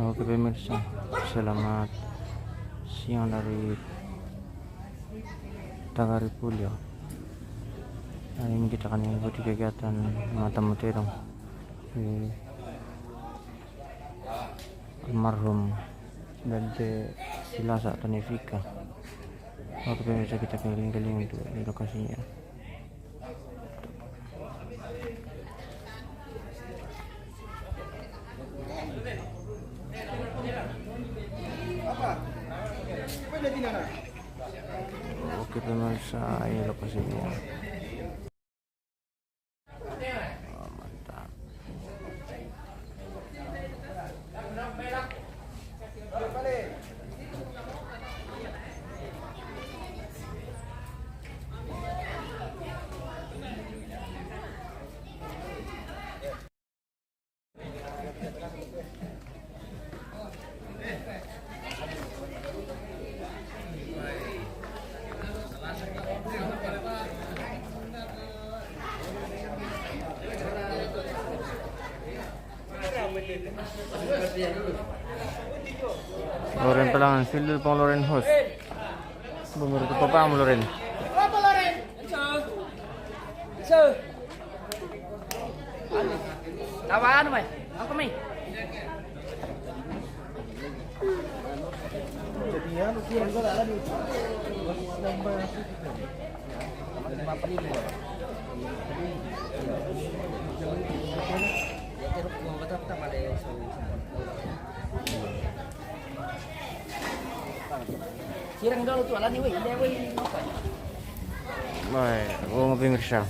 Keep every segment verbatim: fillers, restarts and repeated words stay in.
Oke pemirsa, selamat siang dari Tagari Pulo. Hari ini kita akan mengikuti kegiatan Mata Mutedong di almarhum Dante Silasa Tanifika. Oke pemirsa, kita keliling-keliling untuk di lokasinya. Oke pemirsa, ini lokasinya. Oh, mantap. Loren pelangan, Phil pong Loren host. Bumur tu papa mo Loren. Apa Loren? Tawa anu mai. Apa mai? Sirang dulu tu alani weh, ini weh. Baik, aku mau pemirsa.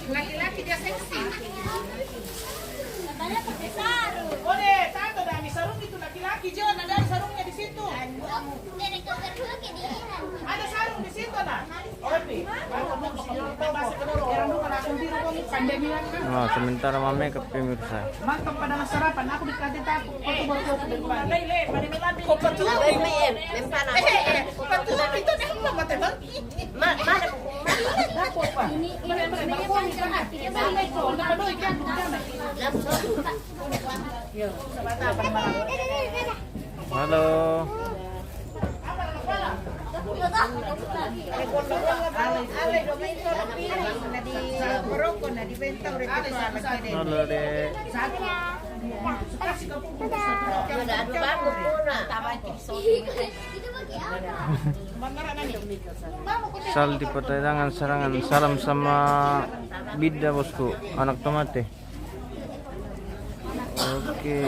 Laki-laki dia seksi. Katanya pakai sarung. Boleh, tanto dami sarung itu laki-laki, jangan ada sarungnya di situ. Ada sarung di situ, nah. Nah, sementara mame ke pemirsa. Mantap pada sarapan, aku dikasih tahu. Kau tuh baru keluar dari rumah. Kau betul. Eh, eh, eh, betul itu dah mama tebak. Ma, mana? Ini, ini, ini, ini, Halo. Halo, Dek. Sal di Patayangan, Sarangan. Salam sama Bida, bosku. Anak tomate. Oke.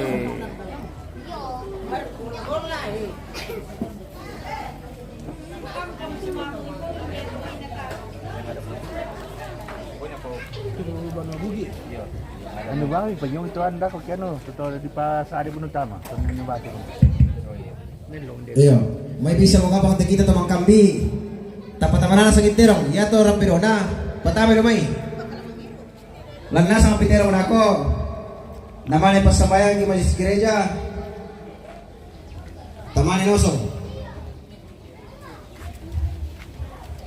Anu bang, panyong itu anda kok kiano, tuto di pas ada pun utama, panyong batu. Iyo, mai bisa mo kapang te kita tamang kambi. Tapa-tapa na sa kintero, iya to rampirona. Patama do mai. Lanasa ang pitero nako. Namane pasambayang di majlis gereja. Tamane noso.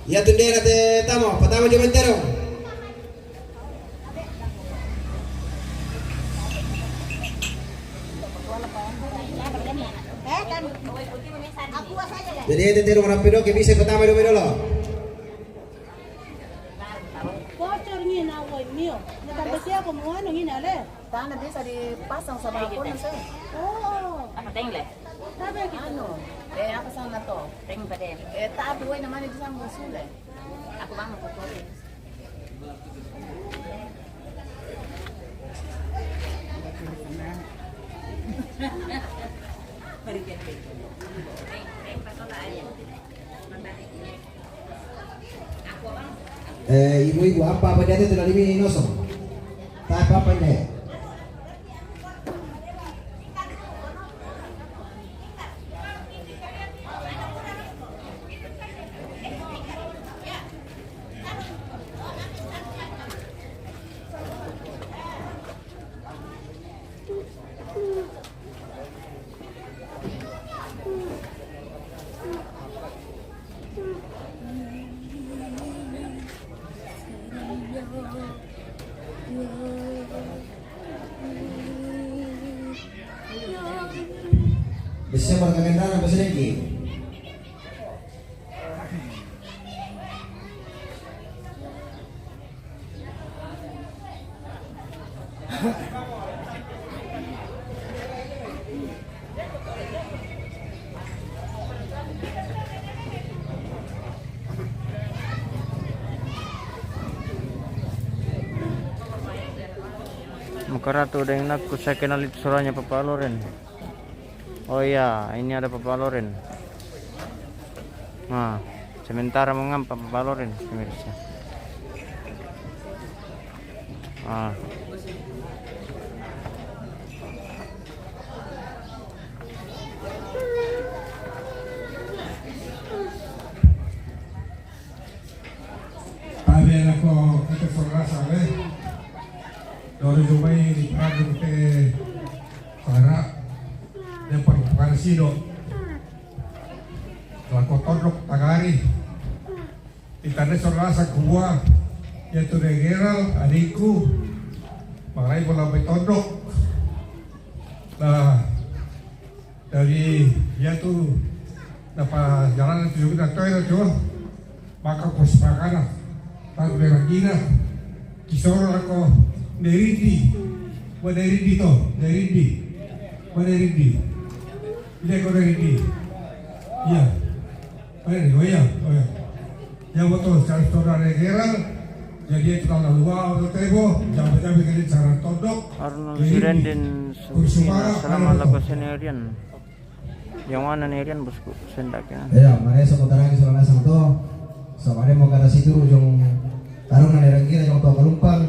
Iya tundera te tamo, patama jo mintero. Jadi, ete tero rapido ke bisa patama do dolo. Awa, mio. Na tambah siapa mau anu ini, Ale? Tanah bisa dipasang sama pohon, saya. Oh. Apa teng le? Apa yang kita? Anu, eh, apa sana to? Teng pada. Eh, tapi wai namanya di sana sule. Aku bangun ke kore. Eh, ibu-ibu, apa-apa dia itu tidak diminum, nosong. Tak apa-apa ini. Bisa marka kendaraan, bisa dengki. Makaratu deng nakku, saya kenal itu suaranya Papa Loren. Oh iya, ini ada Papa Loren. Nah, sementara mau ngampa Papa Loren, pemirsa. Ah. Tabe nako kete forasa le. Dore jumai di Prabu te para depan para sido. Lako todok tagari. Itane sorasa kubua. Yaitu Regeral, adikku. Mangai bola betodok. Nah, dari dia tu dapat jalan tu juga toy tu. Maka kus pakana. Taru de Rangira. Kisoro lako Nerindi. Wa Nerindi to, Nerindi. Wa Nerindi. Ile ko Nerindi. Iya. Oh iya, oh iya, oh iya. Ya betul, secara saudara Regeral. Jadi itu kalau luar atau tebo, jabe-jabe kali cara todok. Arnold Sirendin, Sufina, Salama, lako Senerian. Yang mana ni Rian, bosku? Sendaknya. Ya, mane so ko taragi so lanasang to. So mane mo kada situ jong taruna ni Rangira jong to kalumpang.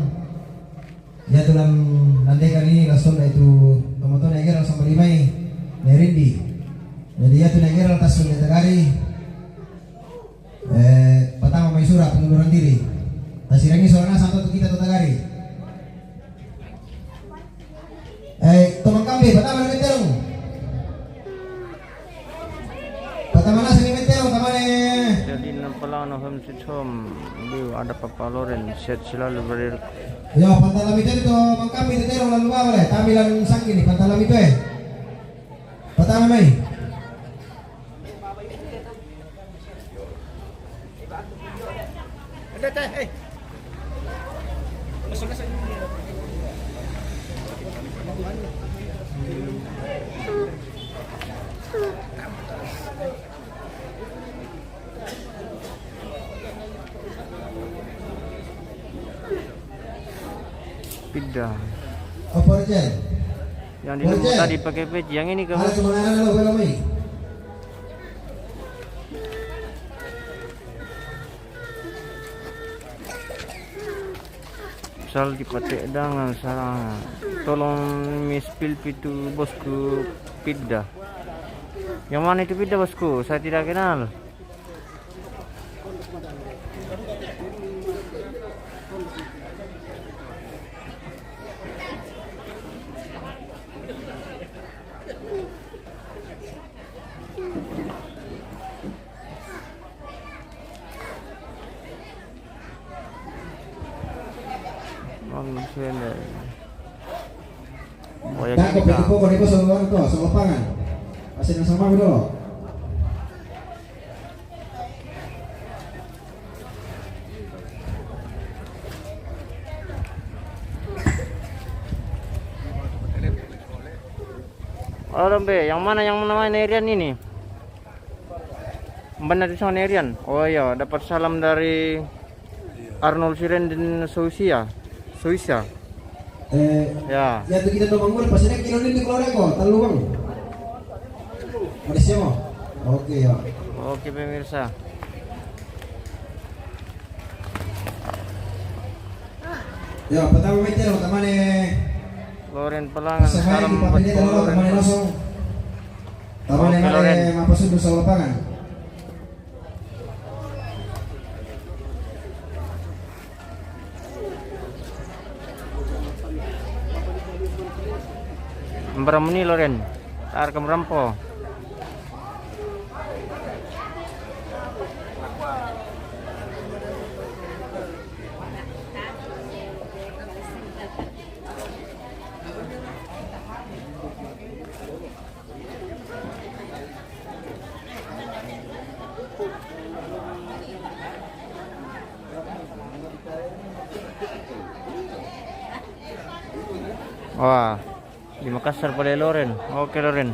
Ya tulan nandeka ni lason da itu tomoto ni Regeral lason bali mai ni Rindi. Jadi ya tu ni Regeral tas so tagari. Eh, pertama mai sura pengunduran diri. Tasirangi so lanasang to kita to tagari. Eh, tomang kambe, pertama ni meterong. Pertama nasa ni meterong, tamane. Jadi nampalano home sweet home. Liu ada Papa Loren, sehat selalu berakhir. Ya, pantalam itu to mangkambe terong lalu bawa le. Tambilan sangki ni pantalam itu eh. Pertama mai. Pidda. Apa, Rajan? Yang di rumah tadi pakai peci, yang ini ke? Ada cuma anak lo, belum ini. Sal dipate dangan sarang. Tolong mi spill pitu bosku pidda. Yang mana itu pidda, bosku? Saya tidak kenal. Manusia ni. Oh, ya, kita. Pokok ni kosong, kosong lapangan. Masih sama dulu. Halo, Be, yang mana yang namanya Nerian ini? Benar itu sama Nerian? Oh iya, dapat salam dari Arnold Siren dan Sofia. Sofia. Eh, ya. Ya, tu kita doang mula, pas ini kilo ini keluar ko, telu bang. Ada siapa? Oke, ya. Oke, pemirsa. Ya, pertama itu, teman, eh. Loren Pelangan, salam buat Loren. Teman, eh, Loren. Apa sudah salah pangan? Mbramuni Loren, tar ke Mrampo. Wah, di Makassar pale Loren. Oke, Loren.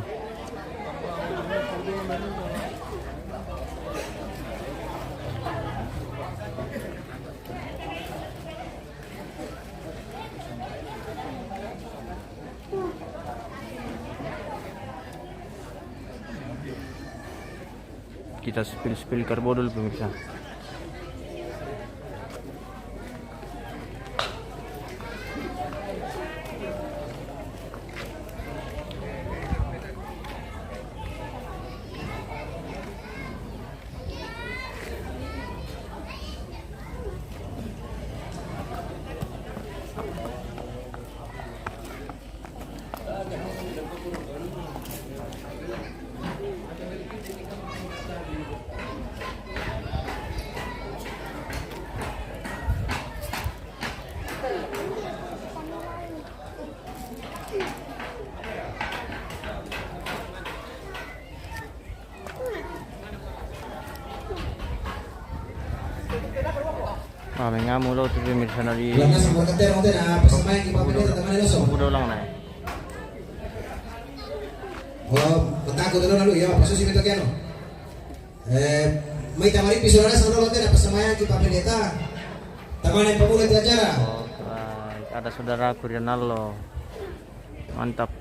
Kita spill-spill karbo dulu, pemirsa. Ah, mengamu lo tu pemirsa na di. Ulang na. Oh, matakut lo na lu, ya, pasu si mito kiano. Eh, mai tamari piso na sa lo tena pasamayang ki pa pendeta. Tamane pamula ti acara. Oh, ah, ada saudaraku Rinaldo. Mantap.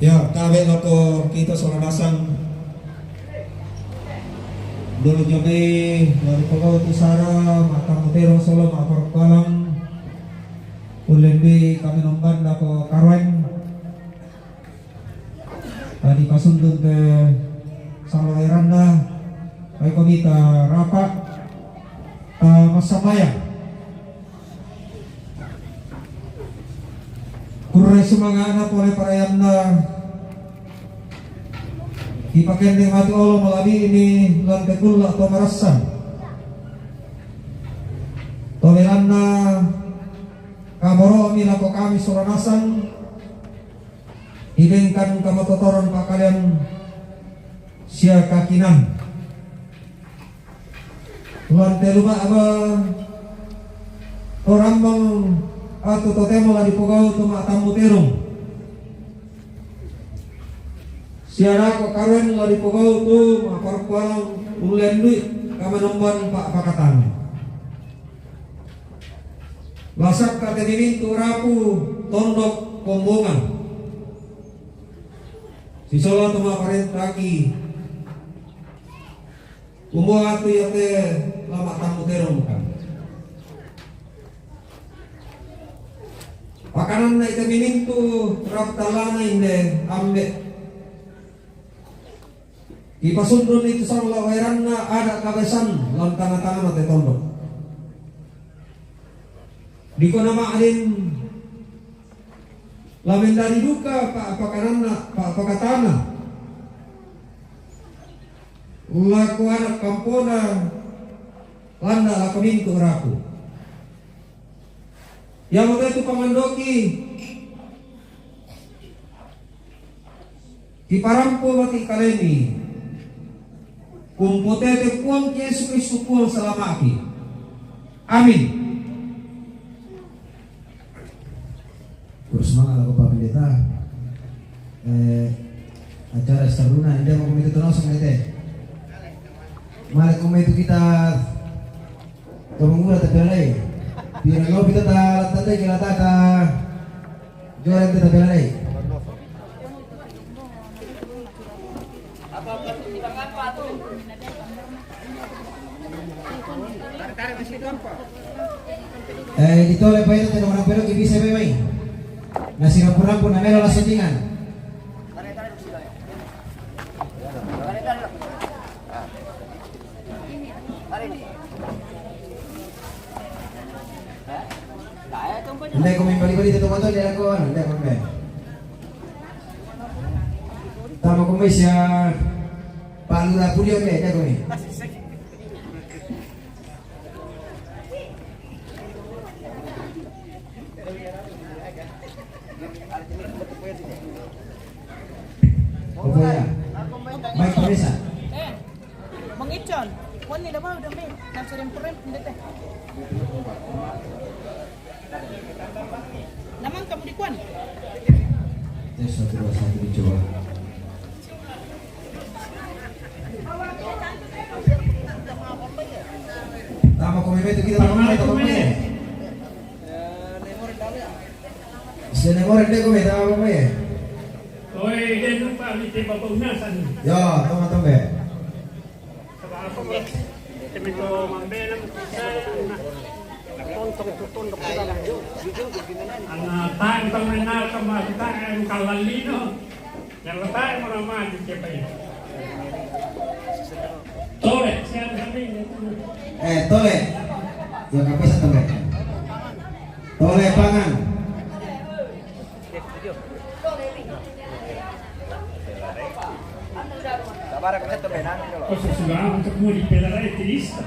Ya, tabe loko kita sola nasang. Dulu jomi, dari pegawai tu sara, matamu tero solo, maparkalang. Ulembi kami nomban lako Karwen. Tadi pasundun te salo eranna, baik komita rapa, eh, masamaya. Kurre sumangana pole parayanna, ipakende matu olo malabi ini lan tekulla to marassan. Toleranna kaboro mi lako kami sola nasang, Ibengkan kamatotoron pakalean sia kakinan. Tuhan telu ba'ba torambang atu totemo la dipogau tu ma'tammu terong. Sia lako Karwen la dipogau tu ma'parkualang ullen dui kamanomban pa'pakatan. Lasakka te mimintu rapu tondok Kombongan. Sisola tu mapparentaki. Umua tu iate lama' tammu terong bukan. Pakananna ite mimintu rattallana inde ambe. Ipasundunni tu salla waeranna ada kabesan lan tanga-tangana te tondok. Dikona ma'din la mendadi duka pa-, pakananna, pa-, pakatana. Lako anak kampona landa lako mintu raku. Iamote tu pangandoki. Kiparampo maki kalemi. Kumpotete Puang Yesu Kristus Puang salamaki. Amin. Terus semangat aku Pak Pendeta. Eh, acara seteruna, dia mau komite terus sama ite. Mari komite kita Tomangura tapela dai. Pira lobi tata tata kila tata. Jora kita tapela dai. Eh, ditole paita te nomor pelo ki bisa be mai. Nasi rampu-rampu na melo la settingan. Ndai ko membali-bali tu motor dia ko anu, ndai ko be. Tama ko mai sia palu la pulio ndai ko mai. Opo ya? Mai ko mesa. Eh, Mang Icon, wani da mau da mai, nang serempurem ndete. Namang kamu dikuan? Tes satu dua satu dicoba. Tama ko mai tu kita tama ko mai. Sene more de ko mai tama ko mai. Oi, dia lupa ni te bapak unasan. Yo, tama tambe. Ang, ah, tayo pang may nakamagitan ang kalalino. Yang tayo mo naman, di siya pa yun. Tole, siya ang sabi niya. Eh, tole. Yang apa sa tole? Tole pangan. Kosong sudah untuk mau dipelai Krista.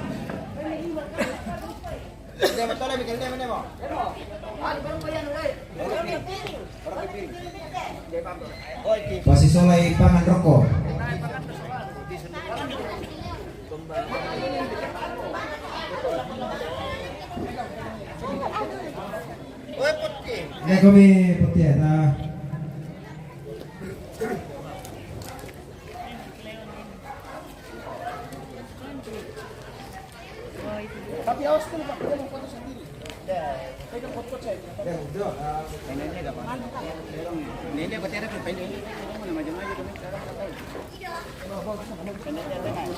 Pasisolai pangan roko. Eko mi putiha. Tapi awas tuh, Pak, dia mau foto sendiri. Pegang foto saya. Ini, ini, Pak. Ini, ini, Pak, tiada tuh, ini, ini, ini, mana maju-maju tuh, sekarang, Pak. Ini, ini, ini.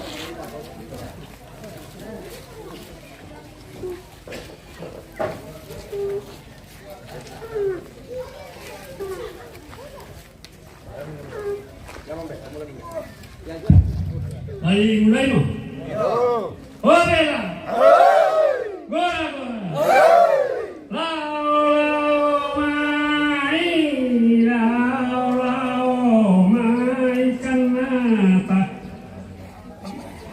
Ai, mulai mo. Obela. Gora, gora. Lao, lao, mai, lao, lao, mai, kanata.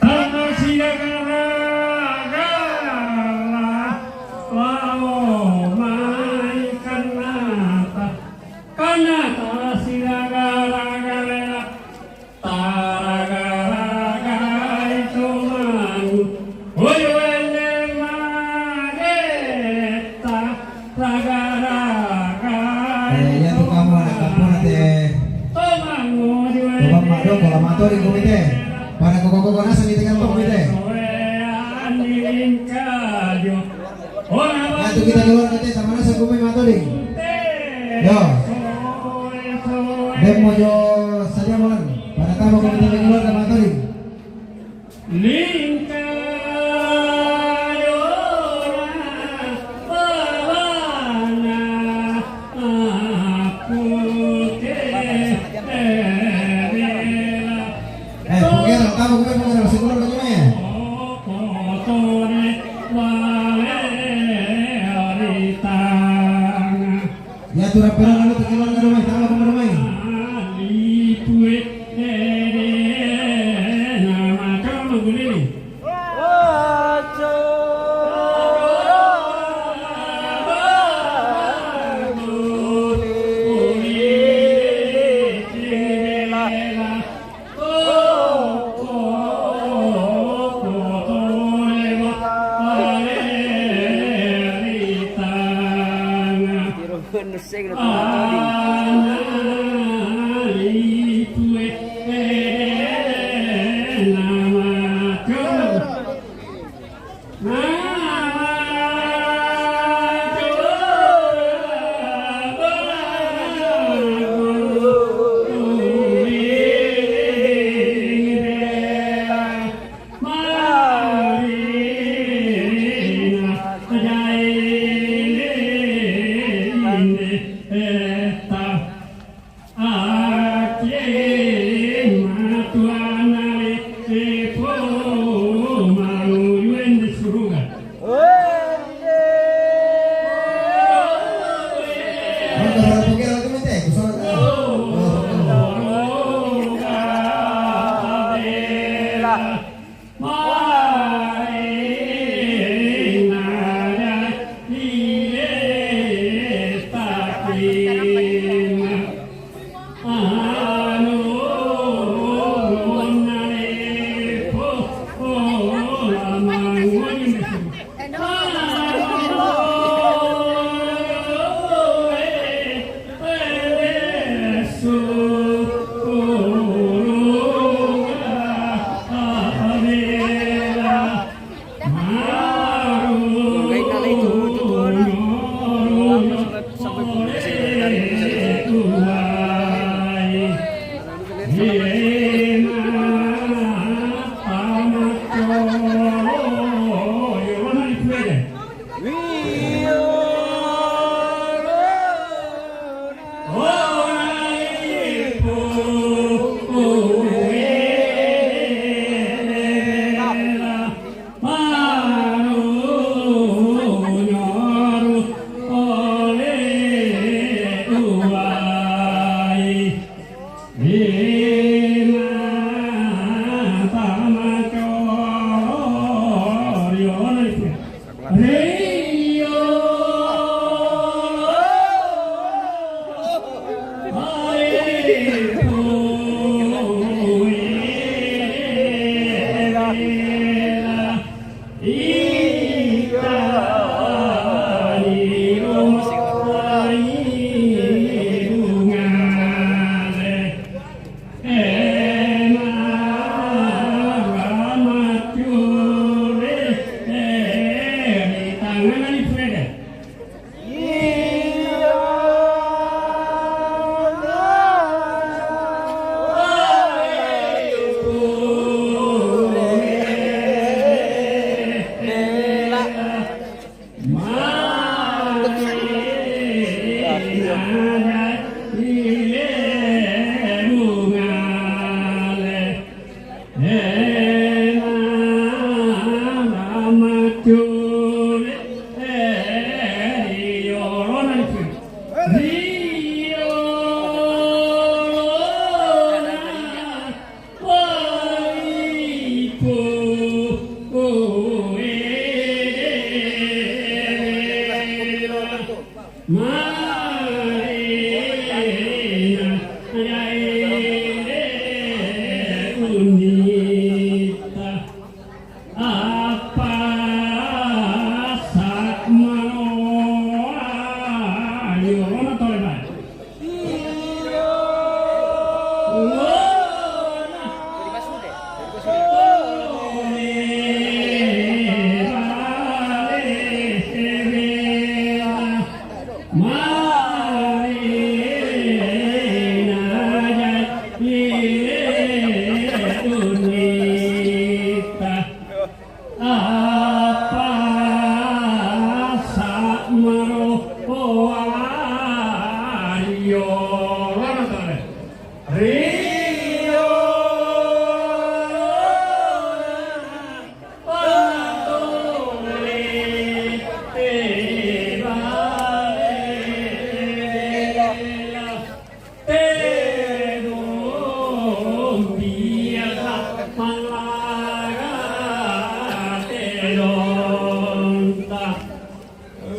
Tana siragara-gara, lao mai kanata. Kanata siragara-gara, taragara-gara itu manu. Oi, wele mageta. Eh, iya tu kamu anak kampung nanti. Coba mak dong, kalau maturi komite. Pada koko-koko nasa kita kampung komite. Nah, tu kita keluar nanti sama nasa komite maturi. Yo. Mojo sadia molan. Pada tama ko kita lagi luar sama tadi. Lingka aku ke. Eh, pokoknya tama ko pokoknya sekolah lagi ya. Ya, tu rapero lalu tu kilo lalu mai, tama ko mai.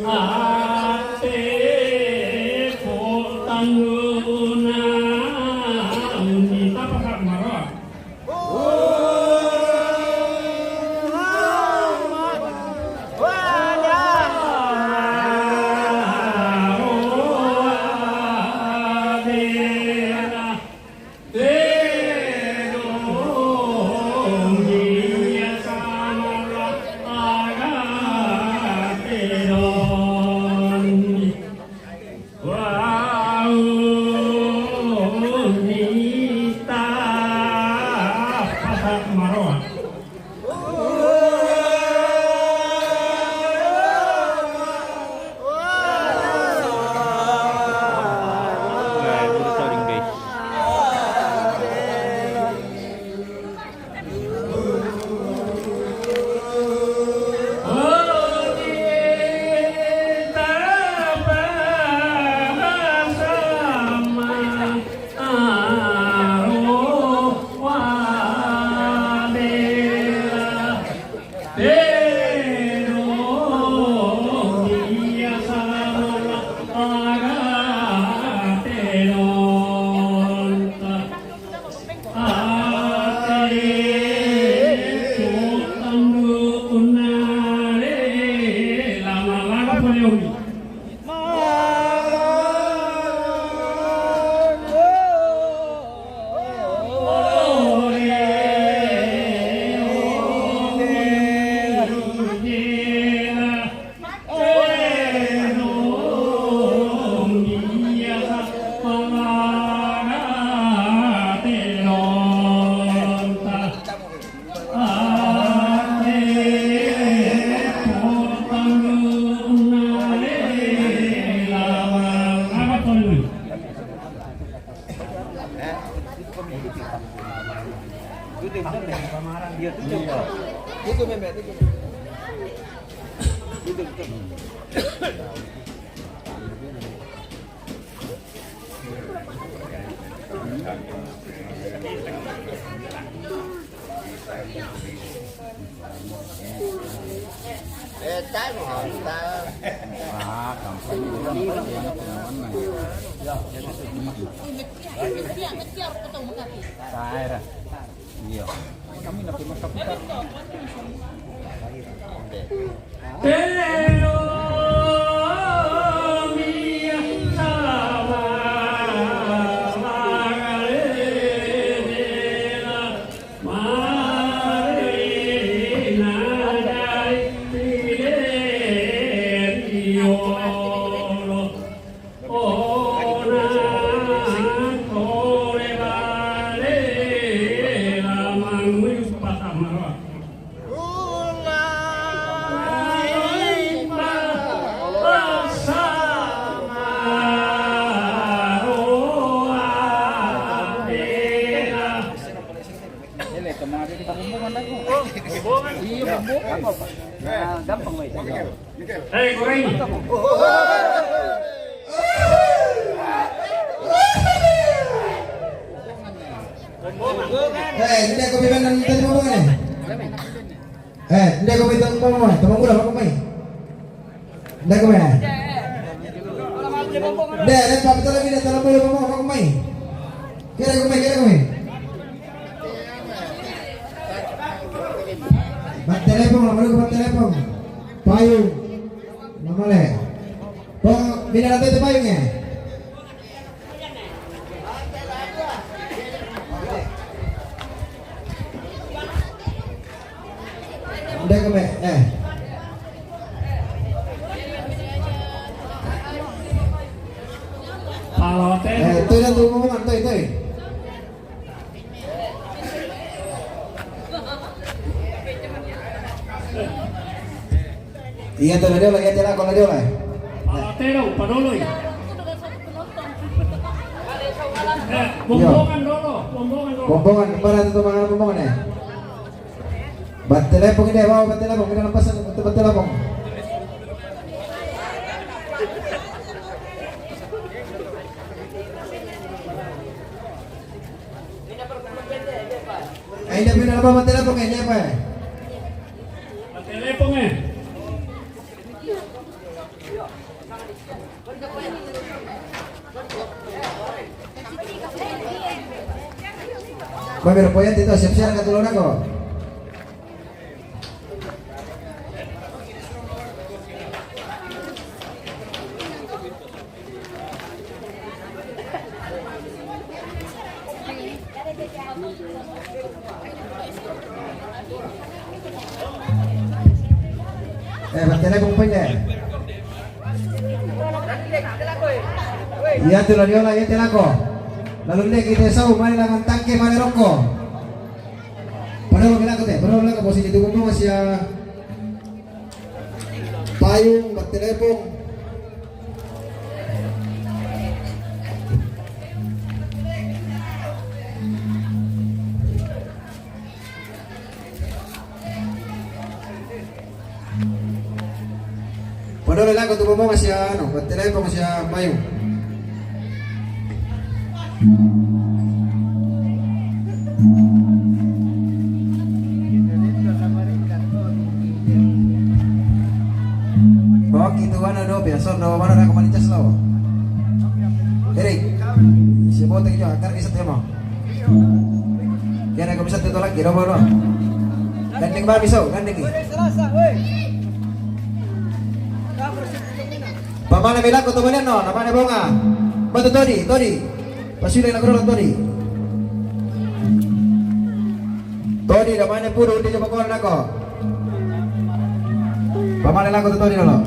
Ate potanguna unita pasa maroa. Iya. Kami nak pergi makan. Pero mia sama magalena marina dai Filipiolo. Ona tore vale la manu patamaroa. Iya, bumbungan. Nah, gampang, weh. Eh, goreng. Eh, hindi ko bilang ng tadi mo ba eh? Eh, hindi ko bilang mo mo. Tamang ulo, ako may. Hindi ko may. Hindi, hindi pa kita lagi na tamang ulo mo, ako may. Kira ko may, kira ko may. Bat telepon, ako ko bat telepon. Payung. Namale. Pong, binarate te payung eh. Hindi ko may, eh. Palote. Eh, ito na, ito mo man, ito, ito eh. Iya, te la dio la, iya, te la, con la dio la. Palatero, Panolo. Eh, bombongan dulu, bombongan dulu. Bombongan, para tu mga bombongan eh. Bat telepon ini, bawa bat telepon, kita lepas bat telepon. Ay, hindi pinalabaw ang telepon eh, hindi pa eh. Ang telepon eh. Koe berpoyat itu siap-siap ka tulunako. Eh, battery pong pwede. Iya, tuh, Ladiola, iya, telako. Lalu dia kita sau, mari langan tangke, mari rokok. Padahal kena aku teh, padahal kena aku posisi itu masih ya. Payung, battery pong. Padahal aku tuh ngomong masih ya, anu, battery pong masih ya, payung. Bawa gitu, mana do, biasa do, mana ada kembali cas lo. Jadi, si botek juga, akar bisa tema. Kena kau bisa tuh lagi, do, do. Gandeng babi, so, gandeng ni. Pamana milako tu balian no, namanya bonga. Batu todi, todi. Pasule na guru todi. Todi da mane puru di coba koran ako. Pamane lako tu todi dolo.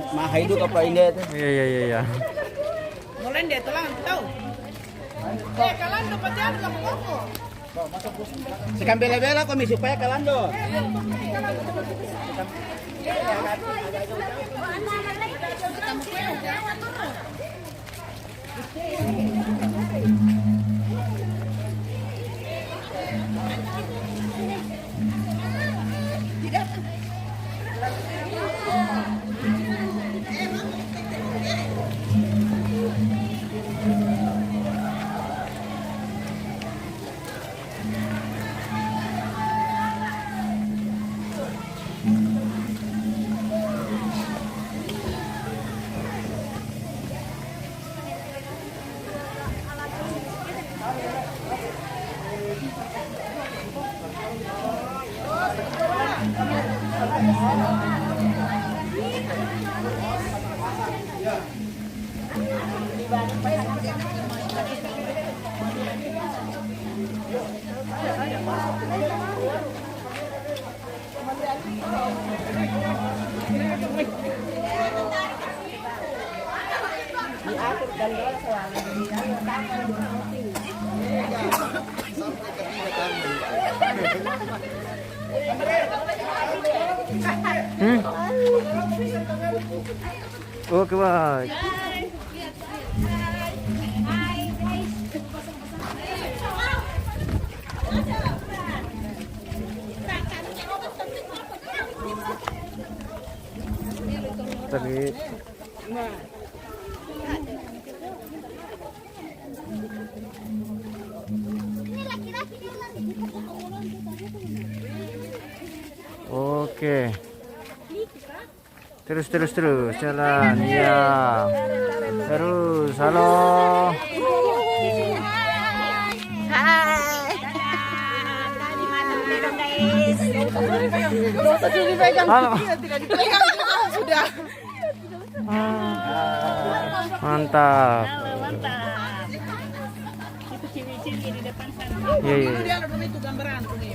Mahaido ka pa ingat. Iya, iya, iya, iya. Mulai dia telang tahu. Eh, kalian dapat dia dalam koko. Sekarang bela-bela kami supaya kalian do. Hmm? Oke, baik. Tadi. Oke. Terus, terus, terus. Jalan. Ya. Terus. Halo. Hai. Halo. Sudah. Mantap. Itu cewek-cewek di depan sana. Iya, iya. Dia ada itu gambaran tuh nih.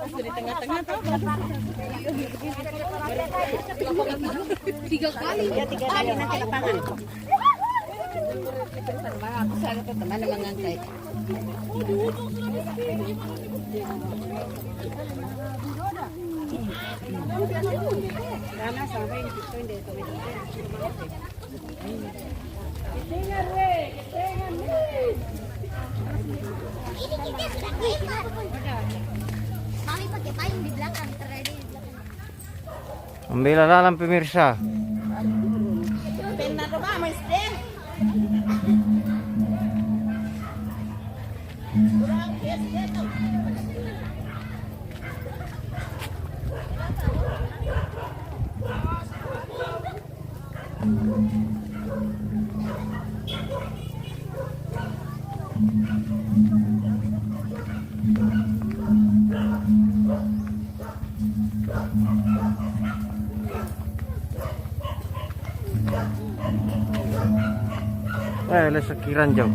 Di tengah-tengah tuh. Tiga kali. Ya, tiga kali nanti lapangan. Terus ada tuh teman yang mengangkat. Mami pakai payung di belakang, terjadi di belakang. Membela lalang, pemirsa. Eh, le sekiran jauh.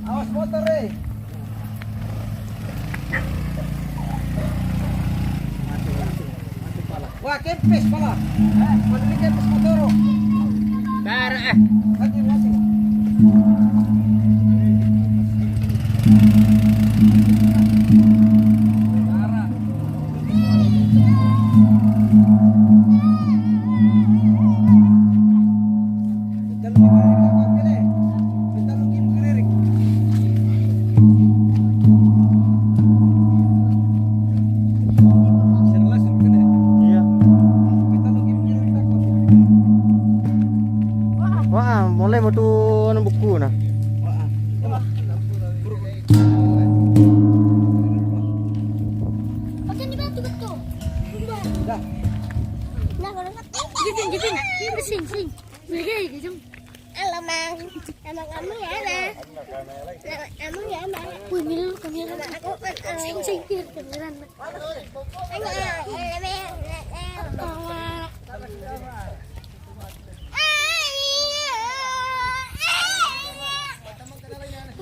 Awas motor, eh. Wah, kempes pala. Mana ni kempes motor? Bara, eh. Mati, mati. Iya. Wah, mulai metu anu buku nah. Oke, ini batu betul. Dah. Nah, kalau nggak, eh, gitu, gitu. Sing, sing. Beli kayak gitu. Halo, Mang. Nama kamu ya, Mang? Nama kamu ya, Mang? Wih, milu, kami. Nama aku kan, sing, sing, biar kedengeran, Mang. Halo, Mang.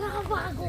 Rafa aku.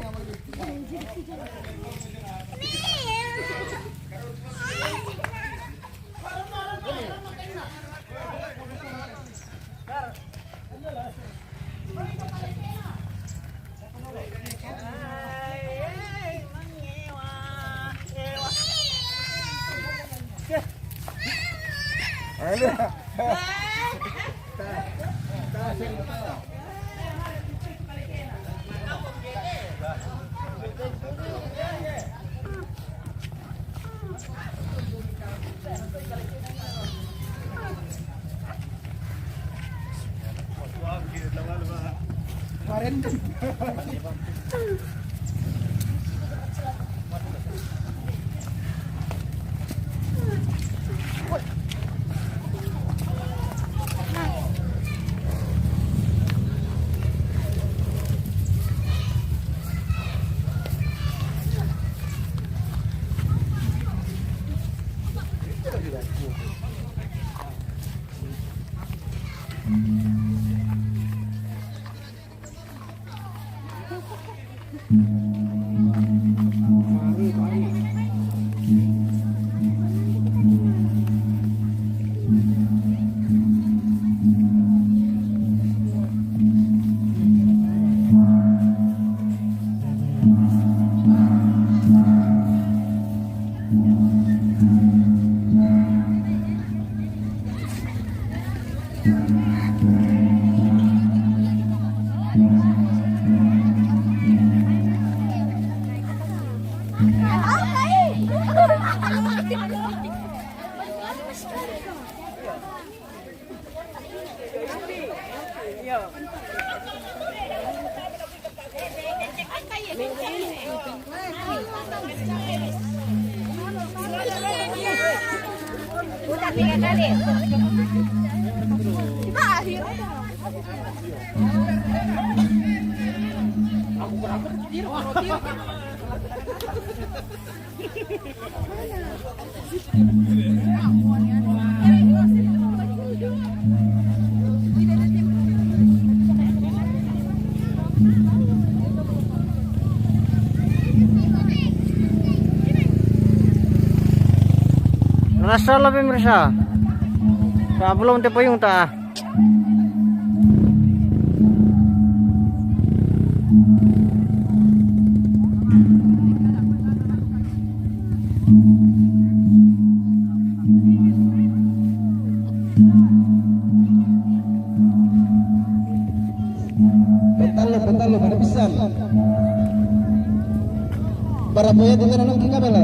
Rasa lah, pemirsa. Pak, belum tepayung ta. Petalo, petalo, pada pisan. Para poya tinggal nang kika bela.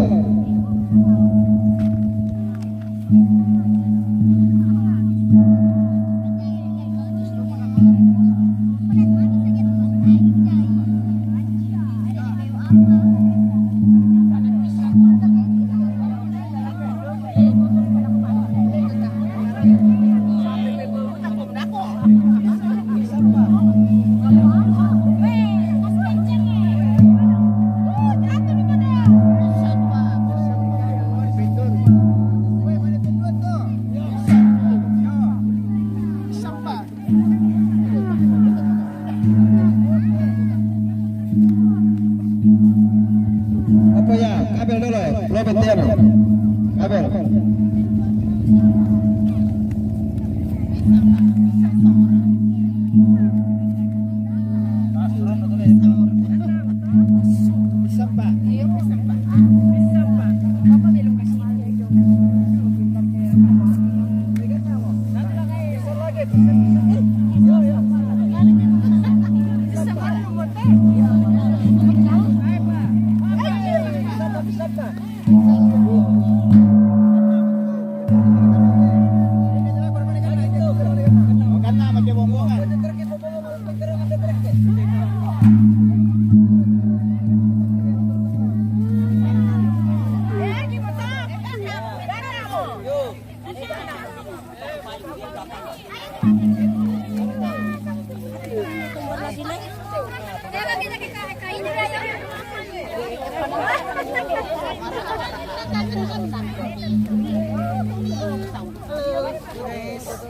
Apa ya? Kabel dulu, lo betian. Kabel.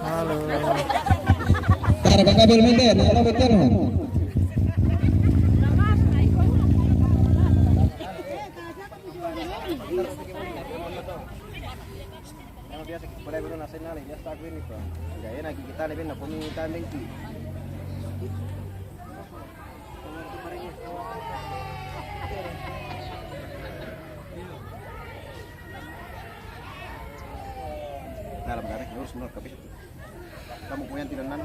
Halo. Tar, Bang Abel Mende, nah, lo betul. Yang biasa kita pada guru nasional, biasa tak ini, Pak. Enggak enak kita lebih nak pemikiran dengki. Dalam garek lurus menurut kabis. Kamu punya tidak nan?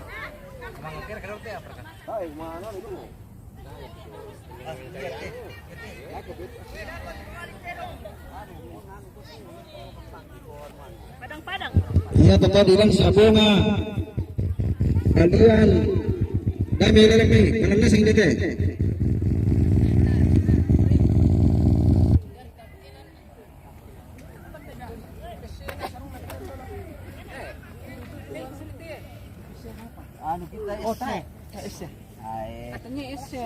Kamu kira kira teh apa kan? Hai, mana itu? Iya, betul, bilang sabunga. Bantuan. Dami lelek nih, karena sing dete. Anu kita S T. S T. Katanya ese.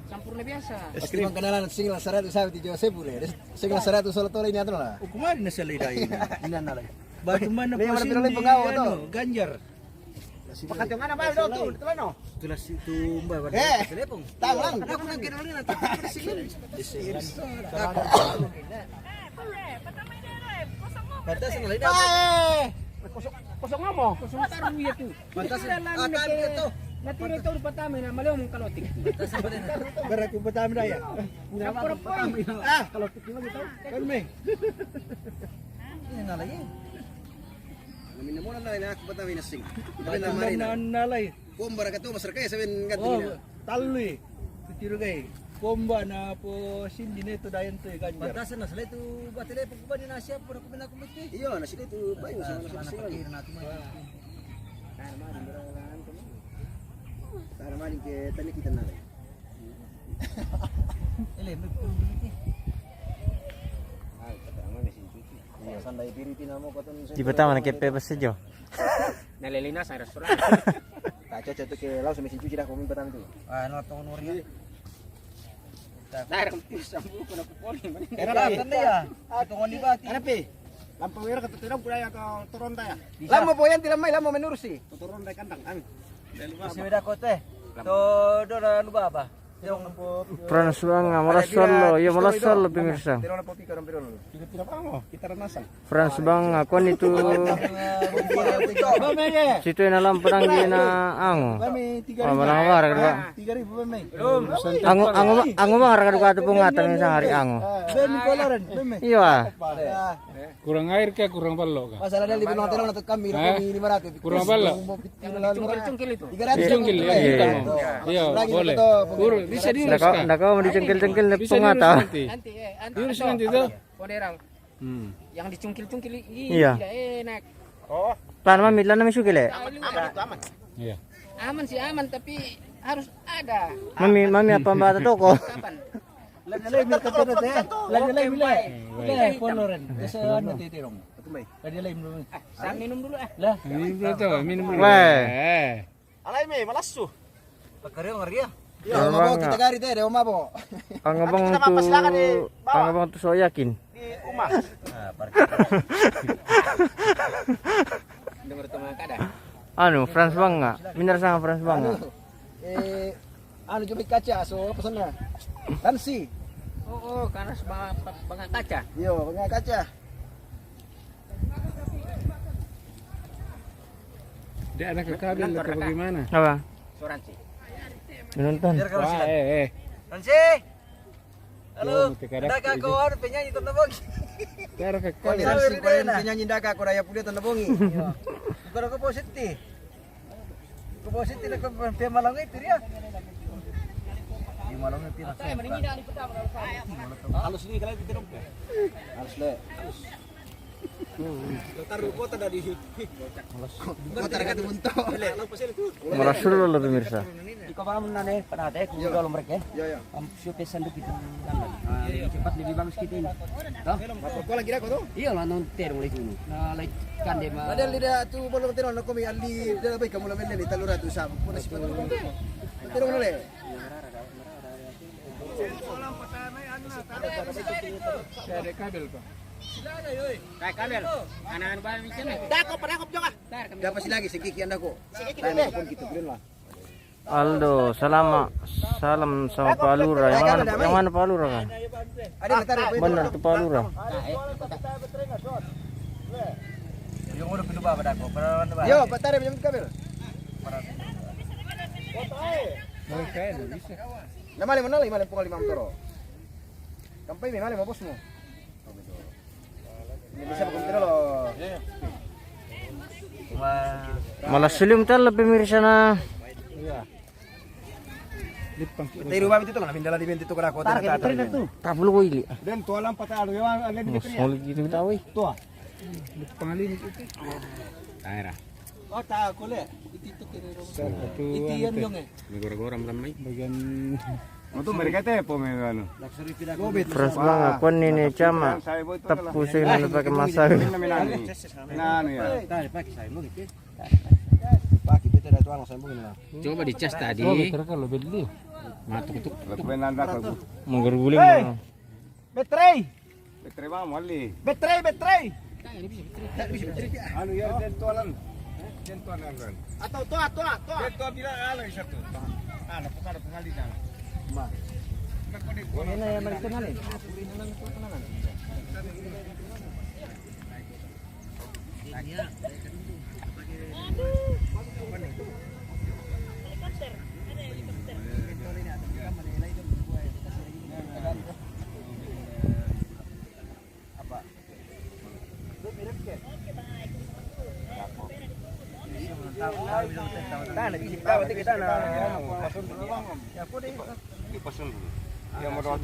Campurnya biasa. Pasti mangkanalan single seratus sabi ti jo sepuluh. Single seratus solo tolo ini adalah. Hukuman na sa lida ini. Ina na lagi. Batu mana? Ini mana pinoleh pengawa to? Ganjar. Pakat yang mana, Bang? Tuh, tuh, tuh, no. Tulas itu, Mbak, Bang. Eh, telepon. Tangan. Aku nang kira nanti. Batas yang lain apa? Eh, kosong, kosong ngomong. Kosong taruh dia tuh. Batas yang lain. Nanti dia tahu pertama ini, malah ngomong kalau tik. Beraku pertama dah ya. Pertama. Ah, kalau tik lagi tahu. Kan, Meng? Ini na lagi. Namina mona na aku bata mina sing. Tapi na mari na. Na lai. Komba raka tu masar kaya saben ganti mina. Talui. Titiru gai. Komba na po sindi ne to dayan to Ganjar. Batasan na sele tu batele pokok bani na siap pura kumina kumiti. Iyo, na sele tu bayu sama na sele. Tara mari ke tani kita na lai. Ele, betul. Di pertama na kepe pas sejo. Nalelina sa restoran. Tak cocok tu ke langsung mesin cuci dah komen pertama tu. Ah, no tong noria. Dar sambu kena pukul. Era lagi. Tanda ya. Tong ni bati. Ada pe. Lampa wera kata terang pura ya kau turun taya. Lama boyan tidak mai lama menurusi. Turun dari kandang kami. Sepeda kote. To dora luba apa? Frans Banga, malas solo, iyo malas solo pemirsa. Frans Banga, kon itu. Situ ina lam pedang di na ango. Wah, malang apa harga dua? Ango, ango, ango bang harga dua tu pungatan misal hari ango. Iyo ah. Kurang air kah, kurang balok kah? Masalah dia lebih nonton atau kami lima ratus. Kurang balok. Cungkil-cungkil itu. Tiga ratus. Cungkil, ya, iya, cungkil. Iya, boleh. Bisa diurus kah? Ndak kau mau dicungkil-cungkil. Bisa diurus nanti. Nanti, eh, nanti. Diurus nanti tu. Koderang. Hmm. Yang dicungkil-cungkil ini tidak enak. Oh. Lan mami, lan mami sukil e. Aman itu, aman. Iya. Aman sih aman, tapi harus ada. Mami, mami apa mbak toko? Kapan? Lagi lagi minta tete tete. Lagi lagi minta. Oke, poloren. Ese anu tete dong. Lagi lagi minum. Saya minum dulu ah. Lah. Minum dulu tu, minum dulu. Weh. Eh. Alai me, malassu. Pakareo ngaria. Yo, mabo kita gari te, de mabo. Ang abang tu, ang abang tu so yakin. Di rumah. Dengar teman kada. Anu, Frans Banga. Minder sama Frans Banga. Eh, anu, jumit kaca, so apa sana? Tansi. Oh, oh, karena Banga, Banga kaca. Yo, Banga kaca. Dia anak ke kabel atau bagaimana? Apa? Soransi. Menonton. Wah, eh, eh. Ransi. Halo. Daka ko anu penyanyi Tanda Bongi. Daka ko penyanyi Daka ko raya pude Tanda Bongi. Bukan ko positif. Ko positif ko pe malang itu dia. Di malang itu. Halus ni kalau kita dong. Halus le. Taruh kota dari kota dekat Bunto. Malassu lo pemirsa. Iko bangun nane, pada ate ku kalau mereka. Ya, ya. Am sio pesan dikit. Lebih cepat, lebih bagus kita ini. Toh? Kau lagi dah kau tu? Iya lah, non terong lagi ini. Nah, lagi kan dia mah. Ada lidah tu belum terong nak kami ali dia baik kamu lamen ni talura tu sab. Kau nasi patah. Terong le. Saya ada kabel kau. Kai kabel. Anak-anak baru di sini. Dakop, dakop juga. Dapat si lagi sikiki anda ko. Sikiki pun kita belum lah. Aldo, salama, salam sama Pak Lurah. Yang mana, yang mana Pak Lurah kan? Ada taruh. Benar tu Pak Lurah. Yang udah pindah apa dakop? Yo, Pak Tarif yang kabel. Nama lima nol lima lima toro. Kampai me male mo bosmu. Ini bisa pakai lo. Malassu lo tala pemirsa na. Iya. Lipang. Te ruba itu tu mana mindala di bentuk tu kena kota. Tapulu ko ili. Dan tua lampat ada yang ada di. Solid gitu tahu. Tua. Lipang ali itu. Daerah. Oh, tak aku le. Itu itu kira. Itu yang dong eh. Ini gora-gora malam ni. Bagian. Untuk mereka teh apa memang anu? Frans Banga, kon ini cama. Tapu sing na pake masawi. Nah, anu ya. Tadi pakai saya mau gitu. Pakai Coba dicas tadi. Oh, betul kan lo beli. Matuk tuk. Lo kena nanda kau. Menggerguling. Hei! Betrei. Betrei bang, mali. Betrei, betrei. Anu ya, den tualan. Den tualan kan. Atau toa, toa, toa. Den toa bilang anu satu. Anu, bukan pengali dah. Ma. Ini yang paling kenal ni. Nah, kita, kita, kita, nah. Pasang dulu. Ya, mau doa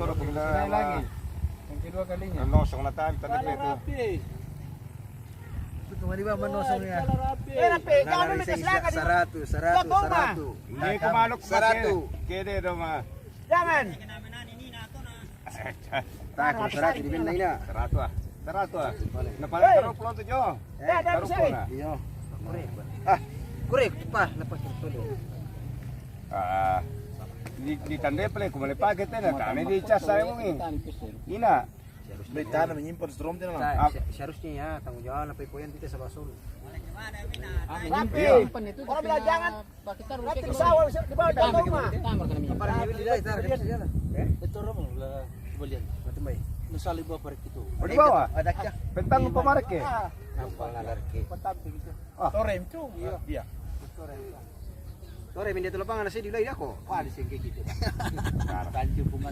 lagi. Yang kedua kalinya. Nosong na tabi, tadi itu. Itu kemari bang, manosong ya. Eh, rapi. Jangan lupa seratus, seratus, seratus. Ini kemaluk seratus. Kede dong, mah. Jangan. Tak, kalau seratus di mana ini? Seratus ah. Seratus ah. Nah, paling terus pulang tujuh. Ya, ada. Iya. Korek. Ah, korek, cepat, lepas terus. Ah, di, di tanda pale, kumale pake tena, tane di cas saya mungkin. Ina. Beli tanah menyimpan strom tena. Seharusnya ya, tanggung jawab apa ipo yang kita sabar suruh. Rapi. Orang bilang jangan. Rapi sawah di bawah rumah. Apa yang dia taruh di sana? Itu rumah lah, coba lihat. Macam baik. Misal ibu apa itu? Oh, di bawah. Ada aja. Bentang apa marke? Apa ngalar ke? Petang begitu. Ah. Torem tu. Iya. Torem dia tu lapangan nasi di lai aku. Wah, di sini gitu. Tanjung Bunga.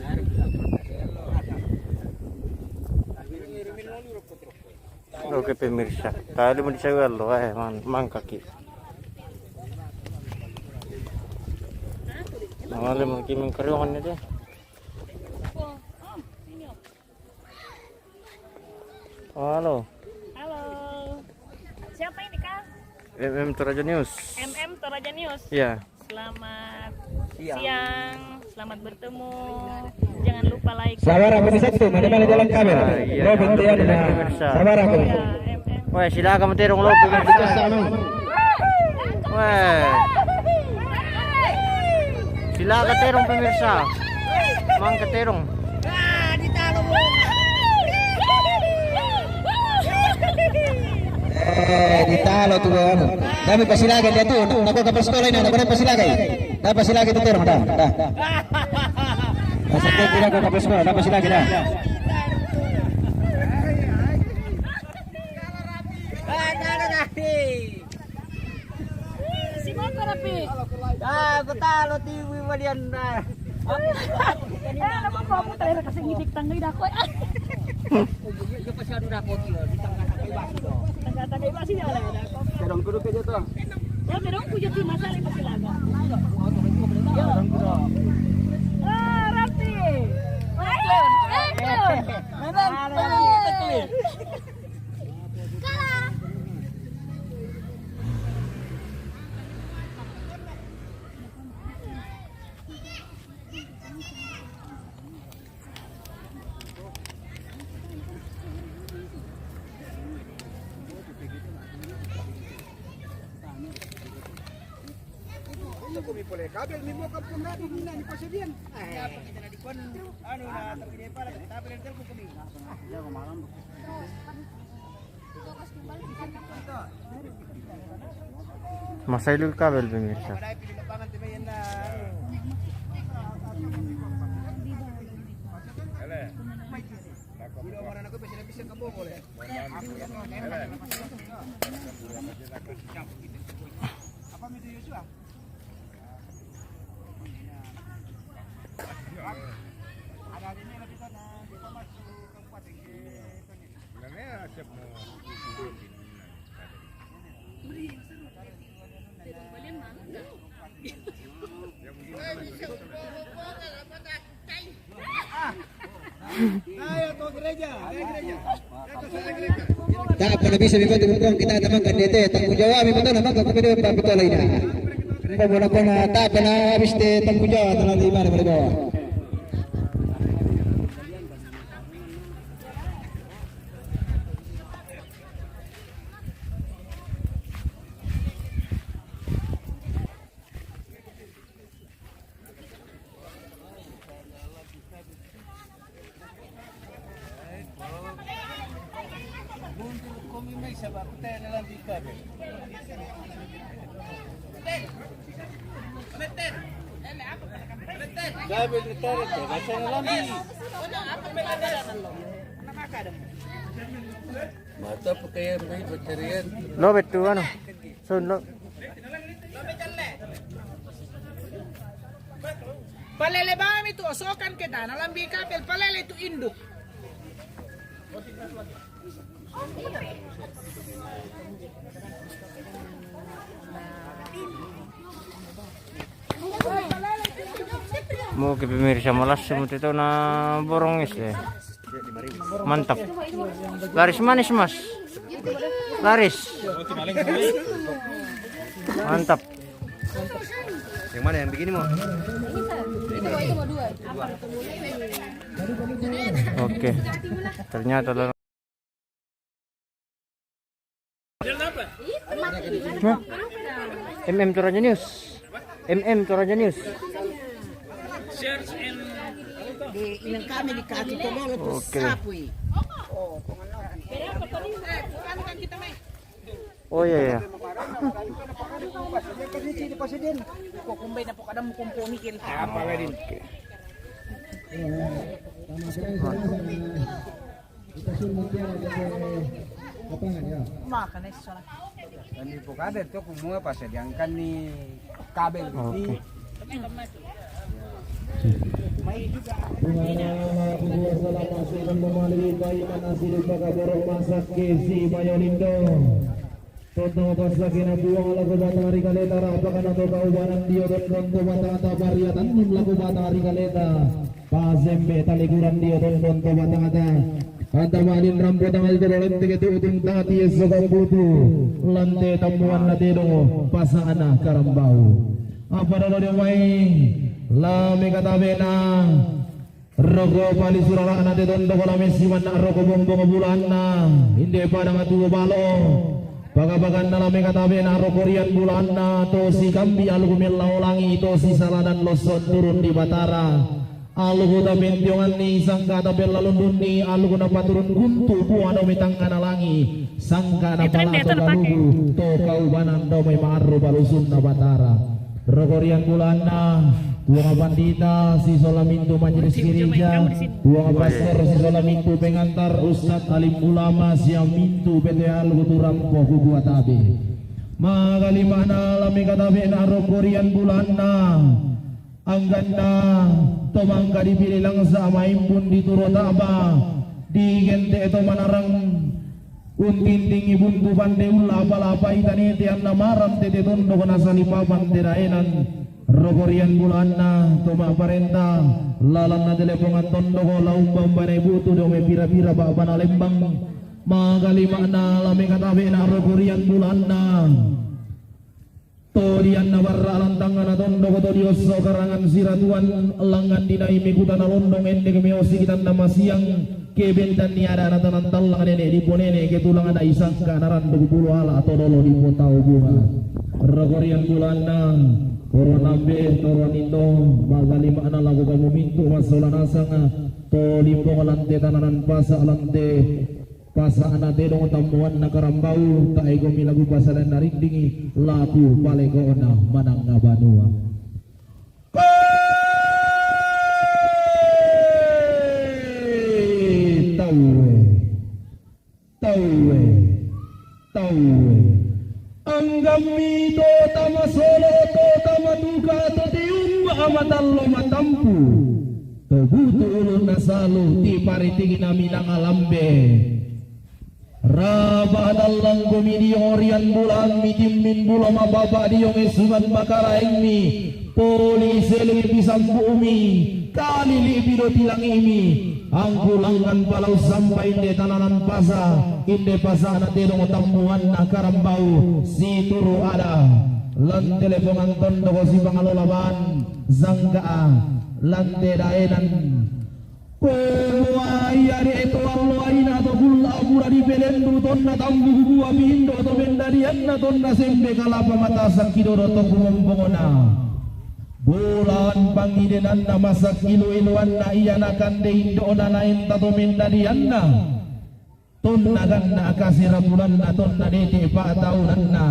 Oke, pemirsa. Tadi mau disewa lo, eh, man, mangkaki. Nah, lima kimeng keriwangan ini deh. Halo. Halo. Siapa ini, Kak? M M Toraja News. M M Toraja News. Iya. Selamat siang. Selamat bertemu. Jangan lupa like. Sabar, aku di satu. Mana-mana jalan kabel. Ah, iya. Lo bentian, nah. Sabar, aku. Iya, M M. Weh, silakan menterong lo. Kita sama. Weh. Silakan terong, pemirsa. Mang keterong. Eh, ditalo tu, anu. Kami pasilaga dia tu. Nako kapal sekolah ini, nako pasilaga. Dah pasilaga tu terong, dah, dah. Pasal dia tidak kapal sekolah, dah pasilaga dah. Si Moko rapi. Ah, betalo tiwi malian na. Eh, nama kamu terakhir kasih ngidik tangga ida ko. Iya, iya, pasti ada dako dia di tangga-tangga ibasi do. Tangga-tangga ibasi ya. Terong kudu ke jatuh. Ya, terong kudu jatuh masalah itu silaga. Ya. Ah, rapi. Ayo, ayo. Mana? Kalah. Kabel mi mo kampung natin, ina ni pasadian. Ay, apa kita na di kuan, ano na, tapi dia pala, tapi dia telepon kami. Masailu kabel, pemirsa. Tak pernah bisa mi patu bukan kita teman kan D T tanggung jawab mi patu nama kau kepada Pak Betul lainnya. Kau boleh kau tak pernah habis te tanggung jawab telah di mana mereka. Mata pakaian baik pencarian. Lo betul anu. Sun lo. Palele bami tu osokan ke dana lambi kapel palele tu induk. Mo ke pemirsa malas semua itu na borong is deh. Mantap. Laris manis, Mas. Laris. Mantap. Yang mana yang begini mau? Oke. Ternyata Hah? M M Toraja News. M M Toraja News. Di inang kami di kaki tololo tu. Oke. Sapu i. Oh, iya, iya. Apa lagi? Makan es sana. Dan di Pukade tu kumua pas sedangkan ni kabel. Oke. Tonto pasakina buang lagu batang hari kaleta, rapakana to kaubanan dio, tonto batang ata pariatan lagu batang hari kaleta. Pasembe talikuran dio tondon to batangata. Anta malin rampo tangal tolo lente ke tu utung tati eso kambutu. Lante tambuan late dongo pasana karambau. Apa dolo dio mai lame katabena. Roko pali surara nate tondoko lame siman roko bombong bulanna. Inde padang tuo balo. Pagabaganna lame katabena roko rian bulanna to si kambi aluku mella olangi to si saladan loson turun di batara. Aluku tabentionganni sangka tabella lundunni aluku napaturun guntu buano metangkana langi sangka napalato kaluku to kaubanan domai maarru balusunna batara. Rokorian bulanna tuanga pandita sisola mintu majelis gereja tuanga pastor sisola mintu pengantar ustad alim ulama sia mintu pete aluku turampo kukua tabe. Magalimana lame katabena rokorian bulanna. Angganna to mangka dipilih langsa maimpun di turo taba digente to manarang untindingi buntu pande ulla apala apai tanete anna maram tete tondoko nasalipapan teraenan rokorian bulanna to maparenta lalanna telepongan tondoko laumba-umbane butu dome pira-pira babana lembang. Magalimana lame katabena rokorian bulanna. Todianna barra lantangana tondoko to diosso karangan siratuan langan dinai mekutana londong endek meosi kitanna masiang kebentan ni ada natanan tallang nene diponene ketulang ada isangka naranduk bulu ala to dolo dipotau bunga. Rokorian bulanna toroan ambe toroan indo magalimana lagu kamu mintu masola nasanga to limbong lante tananan pasa lante. Pasana tedong tammuanna karambau taegomi lagu pasalenna rindingi laku paleko'na manangnga banua. Koe tauwe, tauwe, tauwe. Anggammi to tama solo to tama duka to tiumma amatallo matampu to butu ulunna salu ti paritingna minanga lambe. Raba adallang komi diong orian bulan mitimmin bulo mababa diong esuman makaraengmi poli seleng pisampu'mi kali libi do tilangimi angkulangan palau sampai inde tananan pasa inde pasana tedong tammuanna karambau situru ada lan telepongan tondoko sipangalola ban sangkaa lan tedaenan. Koe mua ia de eto allo aina to kulla pura dipelendu tonna tambu kubua pindo to mendadianna tonna sembe kalapa mata sakkidodo to kumompongona. Bulan pangidenanna masakkilu-iluanna ia nakande indona naenta to mendadianna. Tonna ganna' kaserabulanna, tonna dete' pa'taunanna.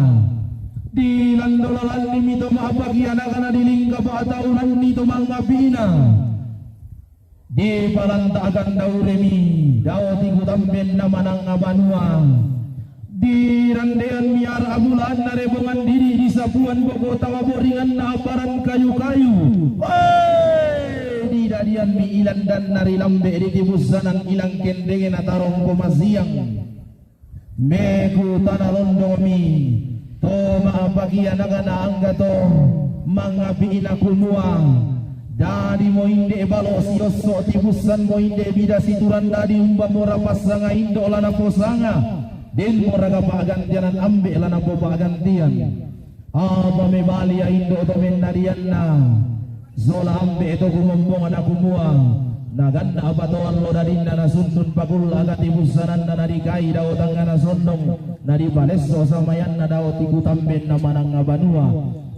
Dilando lalanni mi to ma'pakianakana, dilingka pa'taunanni to mangapi'na. Dipalanta'kan dauremi dao tikutambenna manangnga banua. Dirandean mi ara' bulaanna rebongan didi', disapuan boko' tama boringanna aparan kayu-kayu. Wee! Didadian mi ilandanna ri lambe' ditibussanan ilang kendengena tarongko masiang. Mekutana londong mi to ma'pakianakana angga to mangapi'na kumua, dadi mo inde' balo' siosso' tibussan mo inde' bida siturang, dadi umbamora passanga indo' la naposanga, denmora kapa'gantianan ambe' la napopa'gantian. Apa mebali ia indo' to mennadianna sola ambe' to kumombongna kumua, naganna' apa to allo dadinna nasunnun pakulla' katibussananna, nadikai dao tangngana sondong, nadipalesso samayanna dao tikutambenna manangnga banua,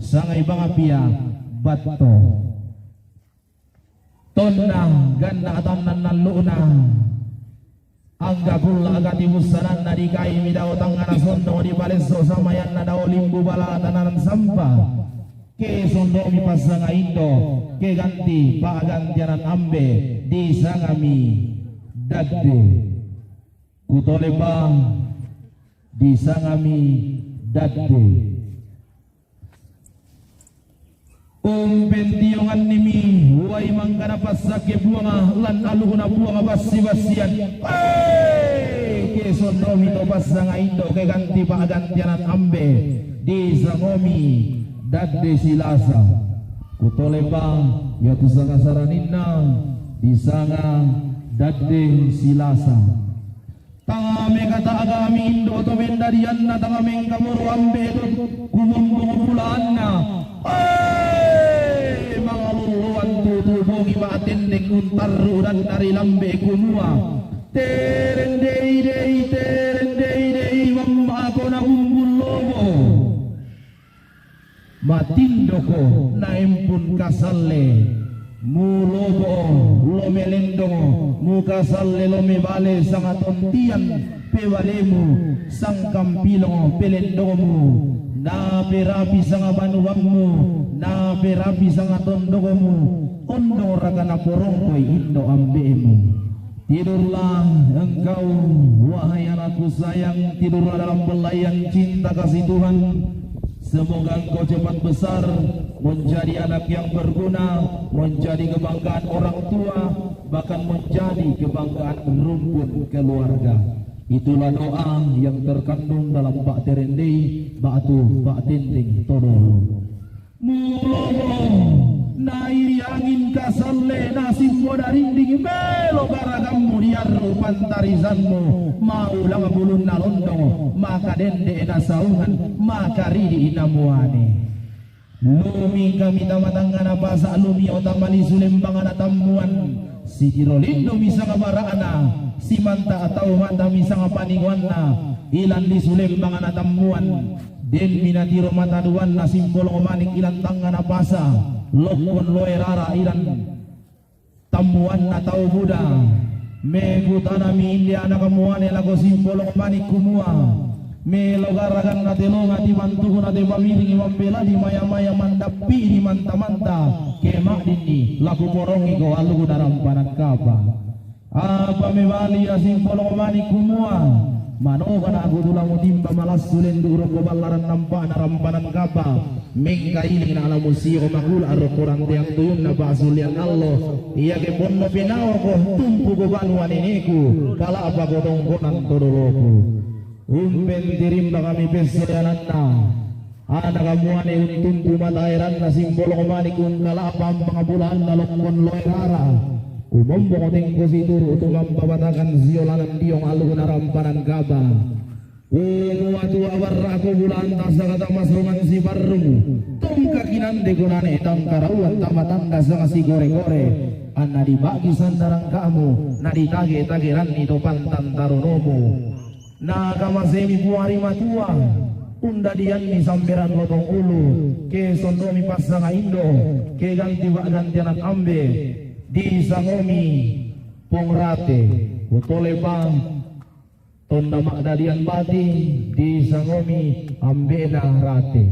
sangai bangapia batto. Tonna ganna' tannannallu'na. Angga kulla' katibussananna dikaimi dao tangngana sondong, dipalesso samayanna dao limbu bala tananan sampa. Ke sondomi passanga indo', ke ganti pa'gantianan ambe', disangami dadde. Kutole pa, disangami dadde. Umpentionganni mi uai mangkana passakke Puanga lan alukna Puang bassi-bassian. Hei! Ke sondomi to passanga indo', ke ganti pa'gantianan ambe', disangomi dadde silasa. Kutole pa, iatu sanga saraninna disanga dadde silasa. Tanga mekata'gami indo' to mendadianna, tanga mengkamoro ambe' to kumombong bulaanna. Hei! Mangalulluan tutu bongi ma'tendeng untarru' danna ri lambe' kumua, terendei dei, terendei dei, mamma'ko na bumbun lobo'. Matindoko naempun kasalle, mulobo' lo melendong, mukasalle lo mebale sanga tontian pebalemu, sangkampilong pelendongmu, naperapi sanga banuammu, naperapi sanga tondokmu, ondongraka naporongkoi indo' ambe'mu. Tidurlah engkau, wahai anakku sayang, tidurlah dalam pelaian cinta kasih Tuhan. Semoga engkau cepat besar, menjadi anak yang berguna, menjadi kebanggaan orang tua, bahkan menjadi kebanggaan rumpun keluarga. Itulah doa yang terkandung dalam pa'terendei ba'tu pa'tendeng todolo. Mulobo' nairi angin kasalle, nasimbo darinding, melo garagammu diarru' pantarisanmu, maulang bulunna londong, maka dende' nasaungan, maka ridi' namuane. Lumi kami tama tangngana pasa', lumio tama lisu lembangna tammuan, sitiro lindu misang bara'na, simanta' tau mata misang paningoanna, ilan lisu lembangna tammuan. Denmi natiro mata duanna Simbolong Manik ilan tangngana pasa', lokkon loe rara ilan tammuanna tau buda. Mekutanami inde anak muane lako Simbolong Manik kumua, melo garaganna telonga timantu'na te pamiringi mambelani maya-maya mandappi'ni manta-manta, ke ma'dinni la kuporongiko alukna rampanan kapa. Apa mebali ia Simbolong Manik kumua, manogana' aku tu la mutimba malassu lendu' rokko ballaran nampa'na rampanan kapa, mengkailingna' la musio makula' rokko ranteang tuyunna pa'sullean allo, iake ponno penaoko tumpuko banua nene'ku, kala'pako tongkonan todoloku. Umpen tirimba kami pessoyananna. Anak muane untumpu mata eranna Simbolong Manik, ungkala'pa ampang bulaanna lokkon loe rara. Kumombong tengko situru' tu mampapatakan siolanan diong alukna rampanan kapa. Kumua tua barra'ko bulaanta sanga tama songan siparrung, tungka kinandeko nane' tangkarauan tama tanda sanga sikore-kore, anna diba'gi sandarang ka'mu, naditage-tageranni to pantan taronomu. Nakamasemi Puang ri matua, undadianni samberan lotong ulu, ke sondomi passanga indo', ke ganti pa'gantianan ambe', disangomi Pong Rate, utole pa. Tonna ma'dadian bati, disangomi ambe'na rate.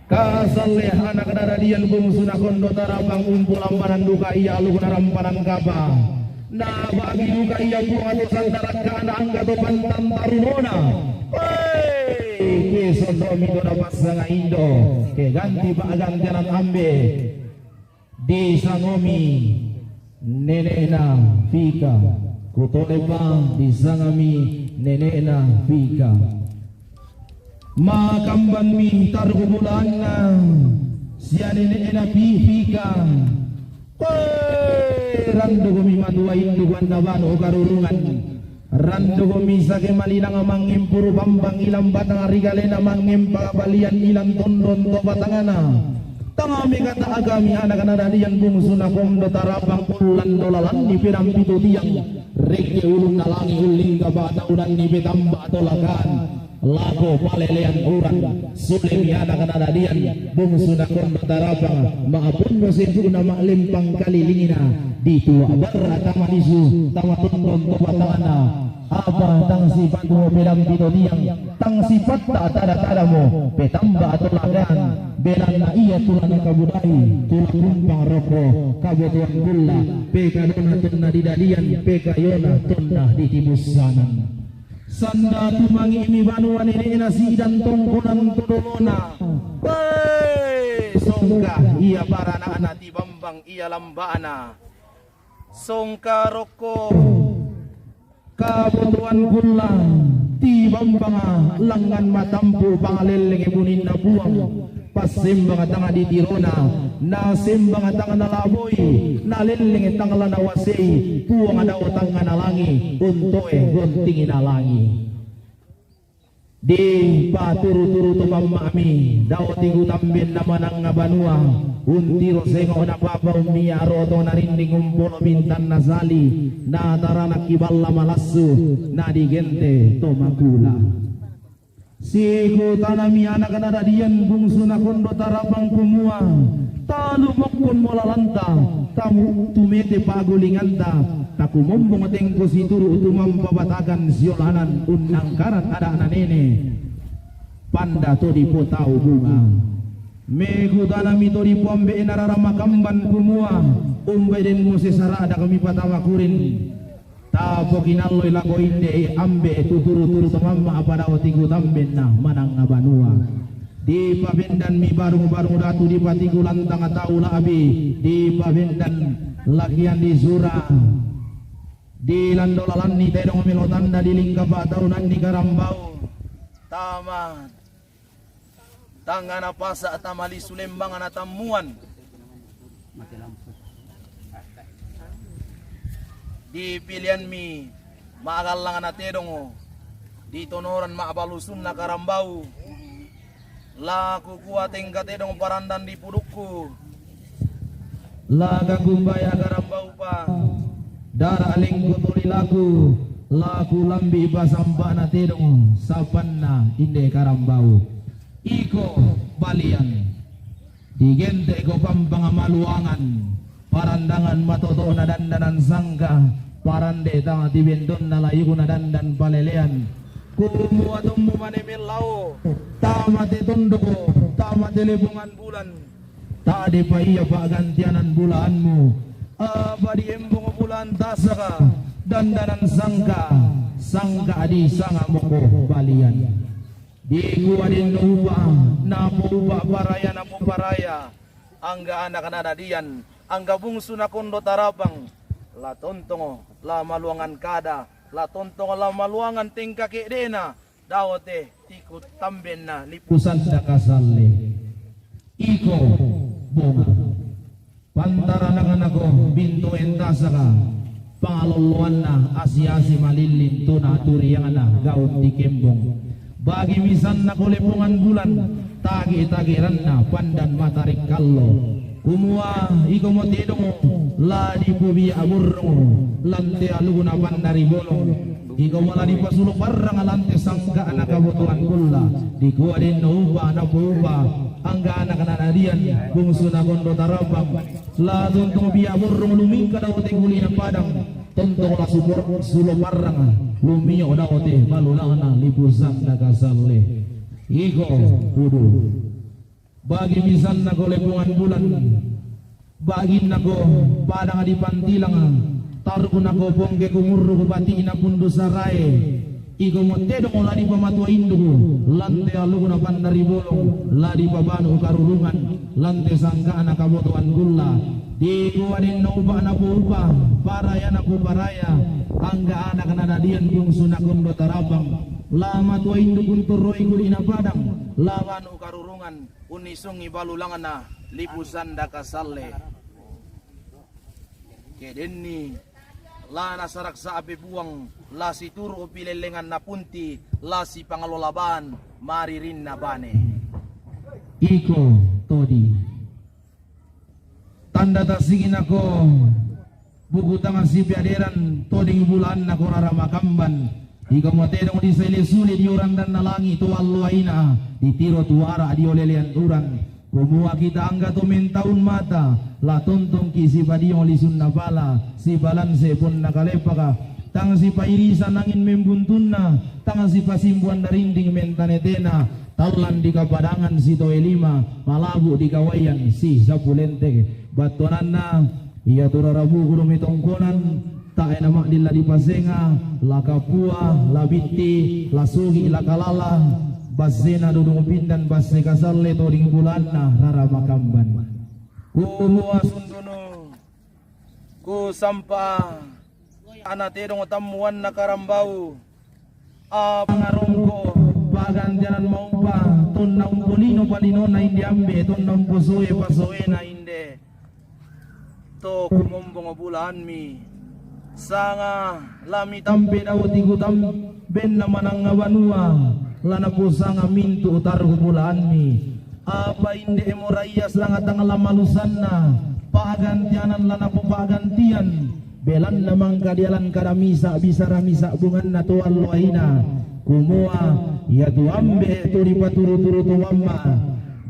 Kasalle anak nadadian bungsuna kondo tarapang umpu lambanan duka ia alukna rampanan kapa. Na bagi duka ia Puang to sanda rakka'na angga to pantan tarunona. Hei, ke sondo'mi to napassanga indo, ke ganti pa'gantianan ambe. Disangomi nene'na Fika. Kutolepa disangomi nene'na Fika. Makambanmi tarukubulaanna sia nene'na Pi-, Fika. Koe, randukomi matua induku anna banu karurungan. Randukomi sake malinang mangngempuru bambang ilang batang ri kalena mangngempara balian ilang tondon to batangana. Tanga mekata'akami anak nadadian bungsuna kondo tarapang ullan dolalanni pedampi to tiang. Rekke ulunna langi ulling kapataunanni petamba tolakan. Lako palelean uran, sulemi anak nadadian, bungsuna kondo tarapang, ma'apunno sepu'na ma'lempang kalilingina, ditua barra tama lisu, tama tondon to batangana, apa tang sipatmu pedampi to tiang, tang sipatta tada-tadamo, petamba tolakan, belanna ia tulana kabudai, tula kumpang rokko, kabotoan kulla, pekadona tonna didadian, pekayona tonna ditibussanan. Sanda tumangi'mi banua nene'na sidan tongkonan to dolona. Wee, songka ia parana'na tibambang ia lamba'na. Songka rokko kabotoan kulla tibambanga langngan matampu pangalellenge buninna Puang. Passembang tang ditirona, nasembang tang nalaboi, nalelleng tang la nawasei, Puang dao tang nalangi, untoe gontingi nalangi. Dipaturu-turu to mamma'mi, dao tiku tambenna manangnga banua, untiro sengo napapa ummi aro to narinding umpolo bintanna sali, nataranakki balla malassu, nadigente to makula. Sikutanami anak nadadian bungsuna kondo tarapang kumua, talu mokkonmo lalanta, tamu tumete pagulinganta, takumombong tengko situru tumampa batakan siolanan unnangkaran ada'na nene. Panda to dipotau bunga. Mekutanami to dipoambe'na rara makamban kumua, umbai denmo sesara'da kami patama kurin. Tapokinalloi lako inde ambe tuturu-turu to mamma apa dao tiku tambenna manangnga banua. Dipabendanmi barung-barung datu dipatiku lantang tau la'bi, dipabendan lakian disura. Dilando lalanni tedong melo tanda dilingka pataunanni karambau. Tama Tangngana pasa' tama lisu lembangna tammuan. Dipilianmi ma'gallangna tedongo, ditonoran ma'balusunna karambau. La kukua tengka tedong parandan di pudukku. La kakumbaya karambaupa, dara lengko toli laku, la kulambi pasambana tedong sapanna inde karambau. Iko balian, digente'ko pampang maluangan, parandangan matoto'na dandanan sangka, parande tama tibendonna layukna dandan palelean. Kumua tommu mane mellao, tamate tondoko, tamate lepongan bulan. Tadepa ia pa'gantianan bulaanmu, apa diembong bulaan tasaka, dandanan sangka, sangka disangamoko balian. Dikua denno upa, napoupa paraya, napoparaya, angga anak nadadian, angga bungsuna kondo tarapang, la tontongo, la maluangan kada, la tontongo, la maluangan tengka ke'de'na, dao te tiku tambenna lipu sanda kasalle. Iko bonga. Pantaranaknako bintoen tasaka, pangalolloanna asi-asi malillin tuna turiangna gaun tikembong. Bagi misannako lepongan bulan, tage-tageranna pandan matarik kallo. Kumua iko motedong la dipobia burrung, lante alukna pandari bolong. Iko mala dipasulo parrang lante sangka'na kabotoan kulla, dikua denno upa napoupa, angga anak nadadian, bungsuna kondo tarapang, la tuntung bia burrung lumingka dao te kulina padang, Tontong la sumur sulo parrang, lumio dao te balulangna lipusan dakasalle. Iko pudu. Bagi misanna ko lepungan bulan, baginna ko padang di pantilang, tarukna ko pongke kumurru ko batikna pundu sarae. Iko mo tedong la dipamatua induku, lante alukna pandari bolong, la dipabanu karurungan, lante sangkana kabotoan kulla. Di kuaden na upa na po upa, paraya na po paraya, angga anak na dadian bungsu na kondo tarapang, la matua induk unturroi kuli na padang, la banu karurungan, unisungi balulangna lipusan dakasalle. Kedenni, la nasaraksa ape buang, la situru pilellengan na punti, la sipangalola ban, maririnna bane. Iko todi. Tanda tasigina ko buku tanga sipiaderan toding bulaanna ko rara makamban. Iko mo tedong di sele suli di urandanna langi to allo aina, di tiro tuara di olelean uran. Kumua kita angga to mentaun mata, la tontongki sipadiong lisunna pala, sipalanse ponna kalepaka, tang sipairisan angin membuntunna, tang sipasimbuan darinding mentanetena, tallan di kapadangan sitoe lima, malabu di kawaian si sapulente. Battonanna, ia tu rarabuku domi tongkonan, tae na maddilla dipasenga, la kapua, la bitti, la sugi, la kalala, bassena dudung pindan basse kasalle toding bulanna rara makamban. Kumua sundunu, ku sampa, ana tedong tammuanna karambau, apa ngarongko, pagantianan maumpa, tonna umpolino palinona inde ambe, tonna umposoe pasoena inde. To kumombong bulaanmi. Sanga la mitampe dao tiku tambenna mananga banua, la naposanga mintu utarku bulaanmi. Apa inde emora ia sanga tang la malusanna, pagantianan la napopagantian, belanna mangkadialan kada misa bisara misa bunganna to allo aina. Kumua, ia tu ambe to dipaturu-turu to mamma,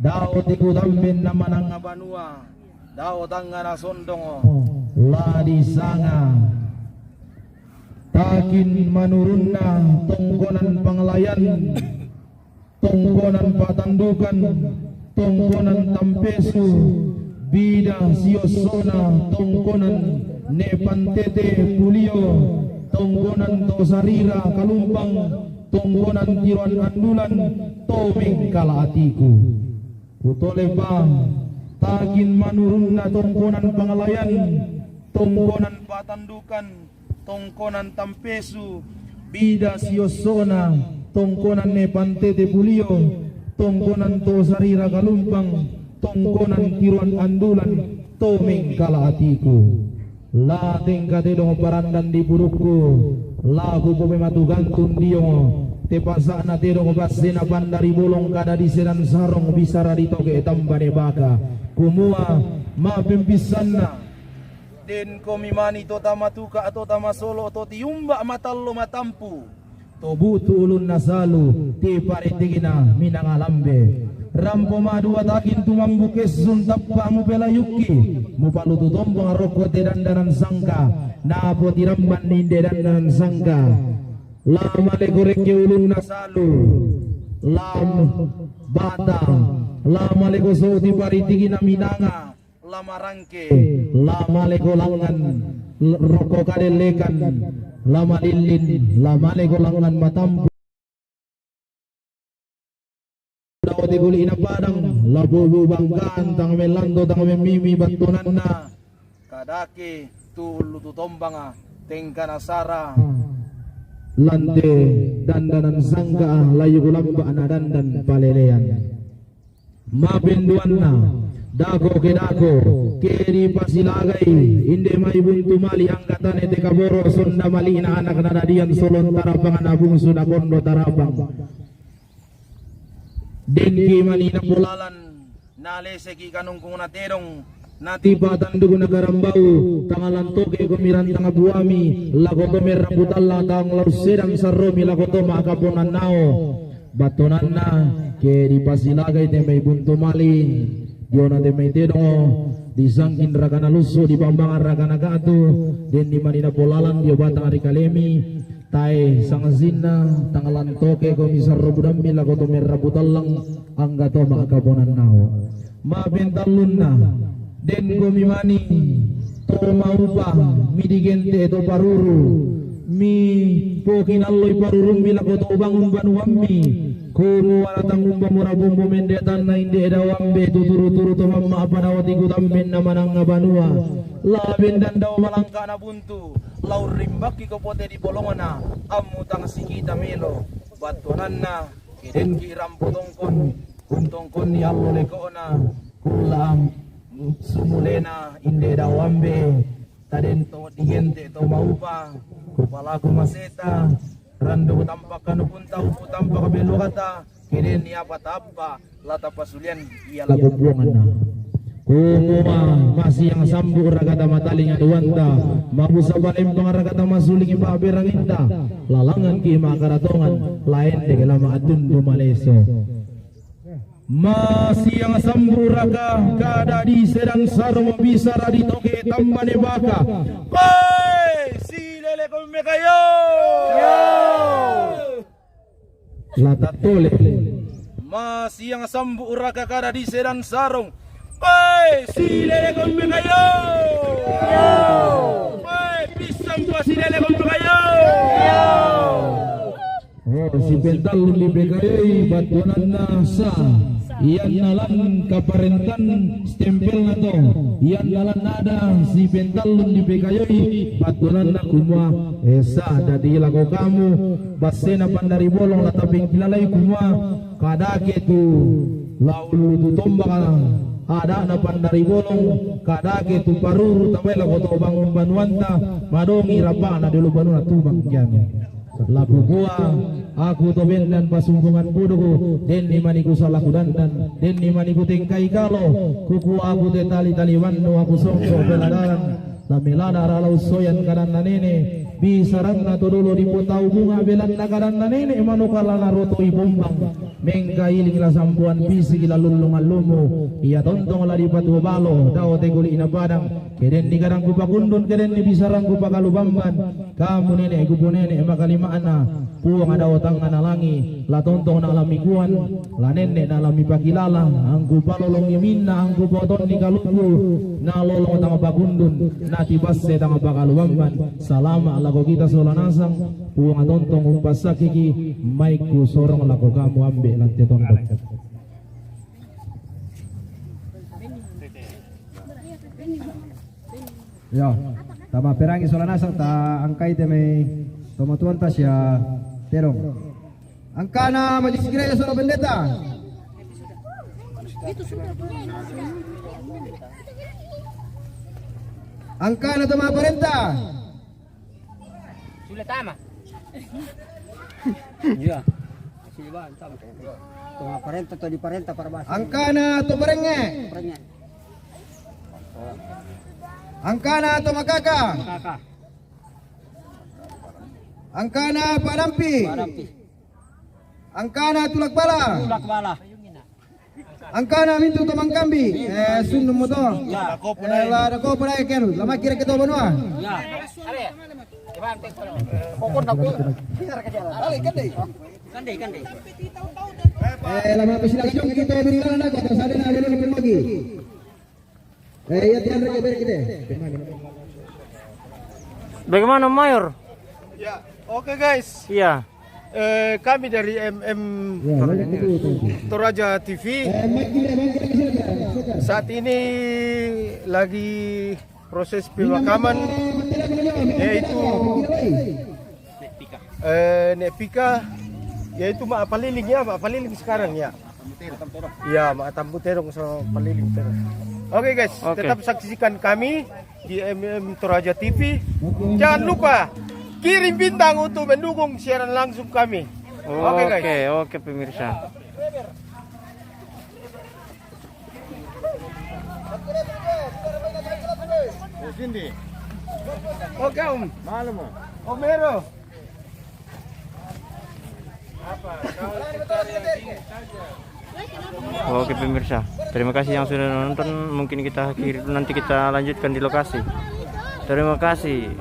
dao tiku tambenna mananga banua. Dao tangngana sondong, la disanga. Takin manurunna tongkonan panglayan, tongkonan patandukan, tongkonan tampesu, bida siossona, tongkonan nepantete pulio, tongkonan to sarira kalumpang, tongkonan tiroan andulan, to mengkala atiku. Kutole pa, takin manurunna tongkonan panglayan, tongkonan patandukan, tongkonan tampesu, bida siossona, tongkonan nepantete pulio, tongkonan to sarira kalumpang, tongkonan tiroan andulan, to mengkala atiku. La tengka tedong parandan di pudukku, la kupomematu gantun diong, tepasakna tedong bassena pandari bolong kada di sedan sarong bisara di toge tambane baka. Kumua, mapempissanna, den komi mani to tamatuka to tamasolo to tiumba matallo matampu. Tobutu ulunna salu, tiparetikina minanga lambe. Rampo madua takin tumambu kessun tappa mupelayukki, mupalutu tombong rokko te dandanan sangka, napo tiramban ninde dandanan sangka. La maleko rekke ulunna salu, la bata, la maleko soti paritikina minanga. La marangke, la maleko langngan, l-, rokko kadellekan, la malillin, la maleko langngan matampu. Dao te kuli'na padang, la bobo bangkaan, tang mellanto, tang memmimi battonanna. Kadake tu ullu tu tombanga, tengkana sara. Lante dandanan sangka, layu kulamba na dandan palelean. Mapenduanna, dako ke dako, ke dipasilagai, inde mai buntu mali angkatane te kaboro sonda mali'na anak na dadian solon tarapang na bungsu na kondo tarapang. Denki mani na polalan, na leseki kanungkung na tedong, na tipa tanduk na karambau, tangalan toke komiran tanga buami, lako to merra putalla tang lau sedang sarromi lako to makaponan nao. Battonanna, ke dipasilagai te mai buntu mali, Dio na temmai tedong, di sangkin raka na lusu, di pambangan raka na katu, den ni manina polalan dio batang ri kalemi, tae sangasinna, tangalan toke komi sarro budammi lako to merra butallang, angga to makaponan nao. Ma pentallunna, den komi mani to maupa, mi digente to paruru, mi pokinalloi parurummi lako to bangun banuammi, kumua na tangumba mura bumbu mendetanna inde dawambe tuturu-turu to mamma apa dawati kutambenna mananga banua, la bendan dao malangka na buntu, la urrimbakki ko pote di bolongna, ammu tang sikita melo, battuananna, kedenki rampo tongkon, kun tongkon ni allo lekona, kula am-, sumulena inde dawambe, taden to digente to maupa, kupalaku maseta, randu tampak kanupunta, upu tampak beluata, keden ni apa tappa, la tapasulian ia lako buanganna. Kumua masiang sambu raka ta mataling aduanta, mabusa palembang raka ta masuling paberanginta, lalangan ki makaratongan, laen deke lama atundu maleso. Masiang sambu raka kada di sedan sarong bisa radi toke tambane baka. Pai, silele komi mekayo. Yo. Lata tole. Masiang sambu raka kada di sedan sarong. Pai, silele komi mekayo. Yo. Pai, pisang pa silele komi mekayo. Yo. Oh, si pentallun di pekayoi, battuananna sa. Ianna lan kaparentan stempelna to. Ianna lan ada si pentallun di pekayoi, battuananna kumua, eh, sa, dadi lako kamu, bassena pandari bolong la tapengkilalai kumua, kadake tu laulu tu tombak, adana pandari bolong, kadake tu paruru tamai lako to bangun banuanta, madongi rapana delo banua tubang kianu. Laku kua, aku to bendan pasumbungan buduku, den ni maniku salaku dandan, den ni maniku tengkai kalo, kukua aku te tali-tali wannu aku songko peladaran, la melada ra lau soyan kadanna nene, bisaranna to dolo di potau bunga belanna kadanna nene, manukala na rotoi bombang, mengkailing la sampuan pisiki la lullung allumu, ia tontong la dipatuo balo, dao te guli na padang, keden ni kadang kupakundun, keden ni bisarang kupakalu bamban, Kamu nene, kupo nene, makalimana, Puang dao tangana langi, la tontong na lamikuan, la nene na lamipakilala, angku palolongi minna, angku potonni kaluku, na lolong tang pakundun, na tibasse tang pakaluamban, salama lako kita sola nasang, Puang tontong umpasakiki, maiku sorong lako kamu ambe lante tondok. Yo, tama perangi sola nasang ta angkai te mai tomatuanta sia terong. Angkana majelis gereja sola pendeta. Angkana tama parenta. Sudah tama. Iya. Sudah tama. Tama parenta to di parenta parabasa. Angkana to parenge. Parenge. Angkana to makaka. Makaka. Angkana padampi. Padampi. Angkana tulak bala. Tulak bala. Angkana mintu to mangkambi. Eh, sunnu moto. Ya. Eh, la dako pura ken. Lama kira kita banua. Ya. Kokon aku. Kande, kande. Kande, kande. Eh, lama pesilakan kita beri lana ko sadena lele lagi. Eh, iya, tian reke beri kita. Bagaimana, Mayor? Ya, oke, guys. Iya. Eh, kami dari M M Toraja T V. Saat ini lagi proses pemakaman, yaitu, eh, Nepika, yaitu ma paliling ya, ma paliling sekarang ya. Ya, ma tambu terong so paliling terong. Oke, guys, oke, tetap saksikan kami di M M Toraja T V. Jangan lupa kirim bintang untuk mendukung siaran langsung kami. Oke, guys. Oke, oke, pemirsa. Oh, Cindy. Oke, Om. Malam, Om. Om Hero. Apa? Kau sekitar yang ini saja. Oke pemirsa, terima kasih yang sudah nonton. Mungkin kita akhiri, nanti kita lanjutkan di lokasi. Terima kasih.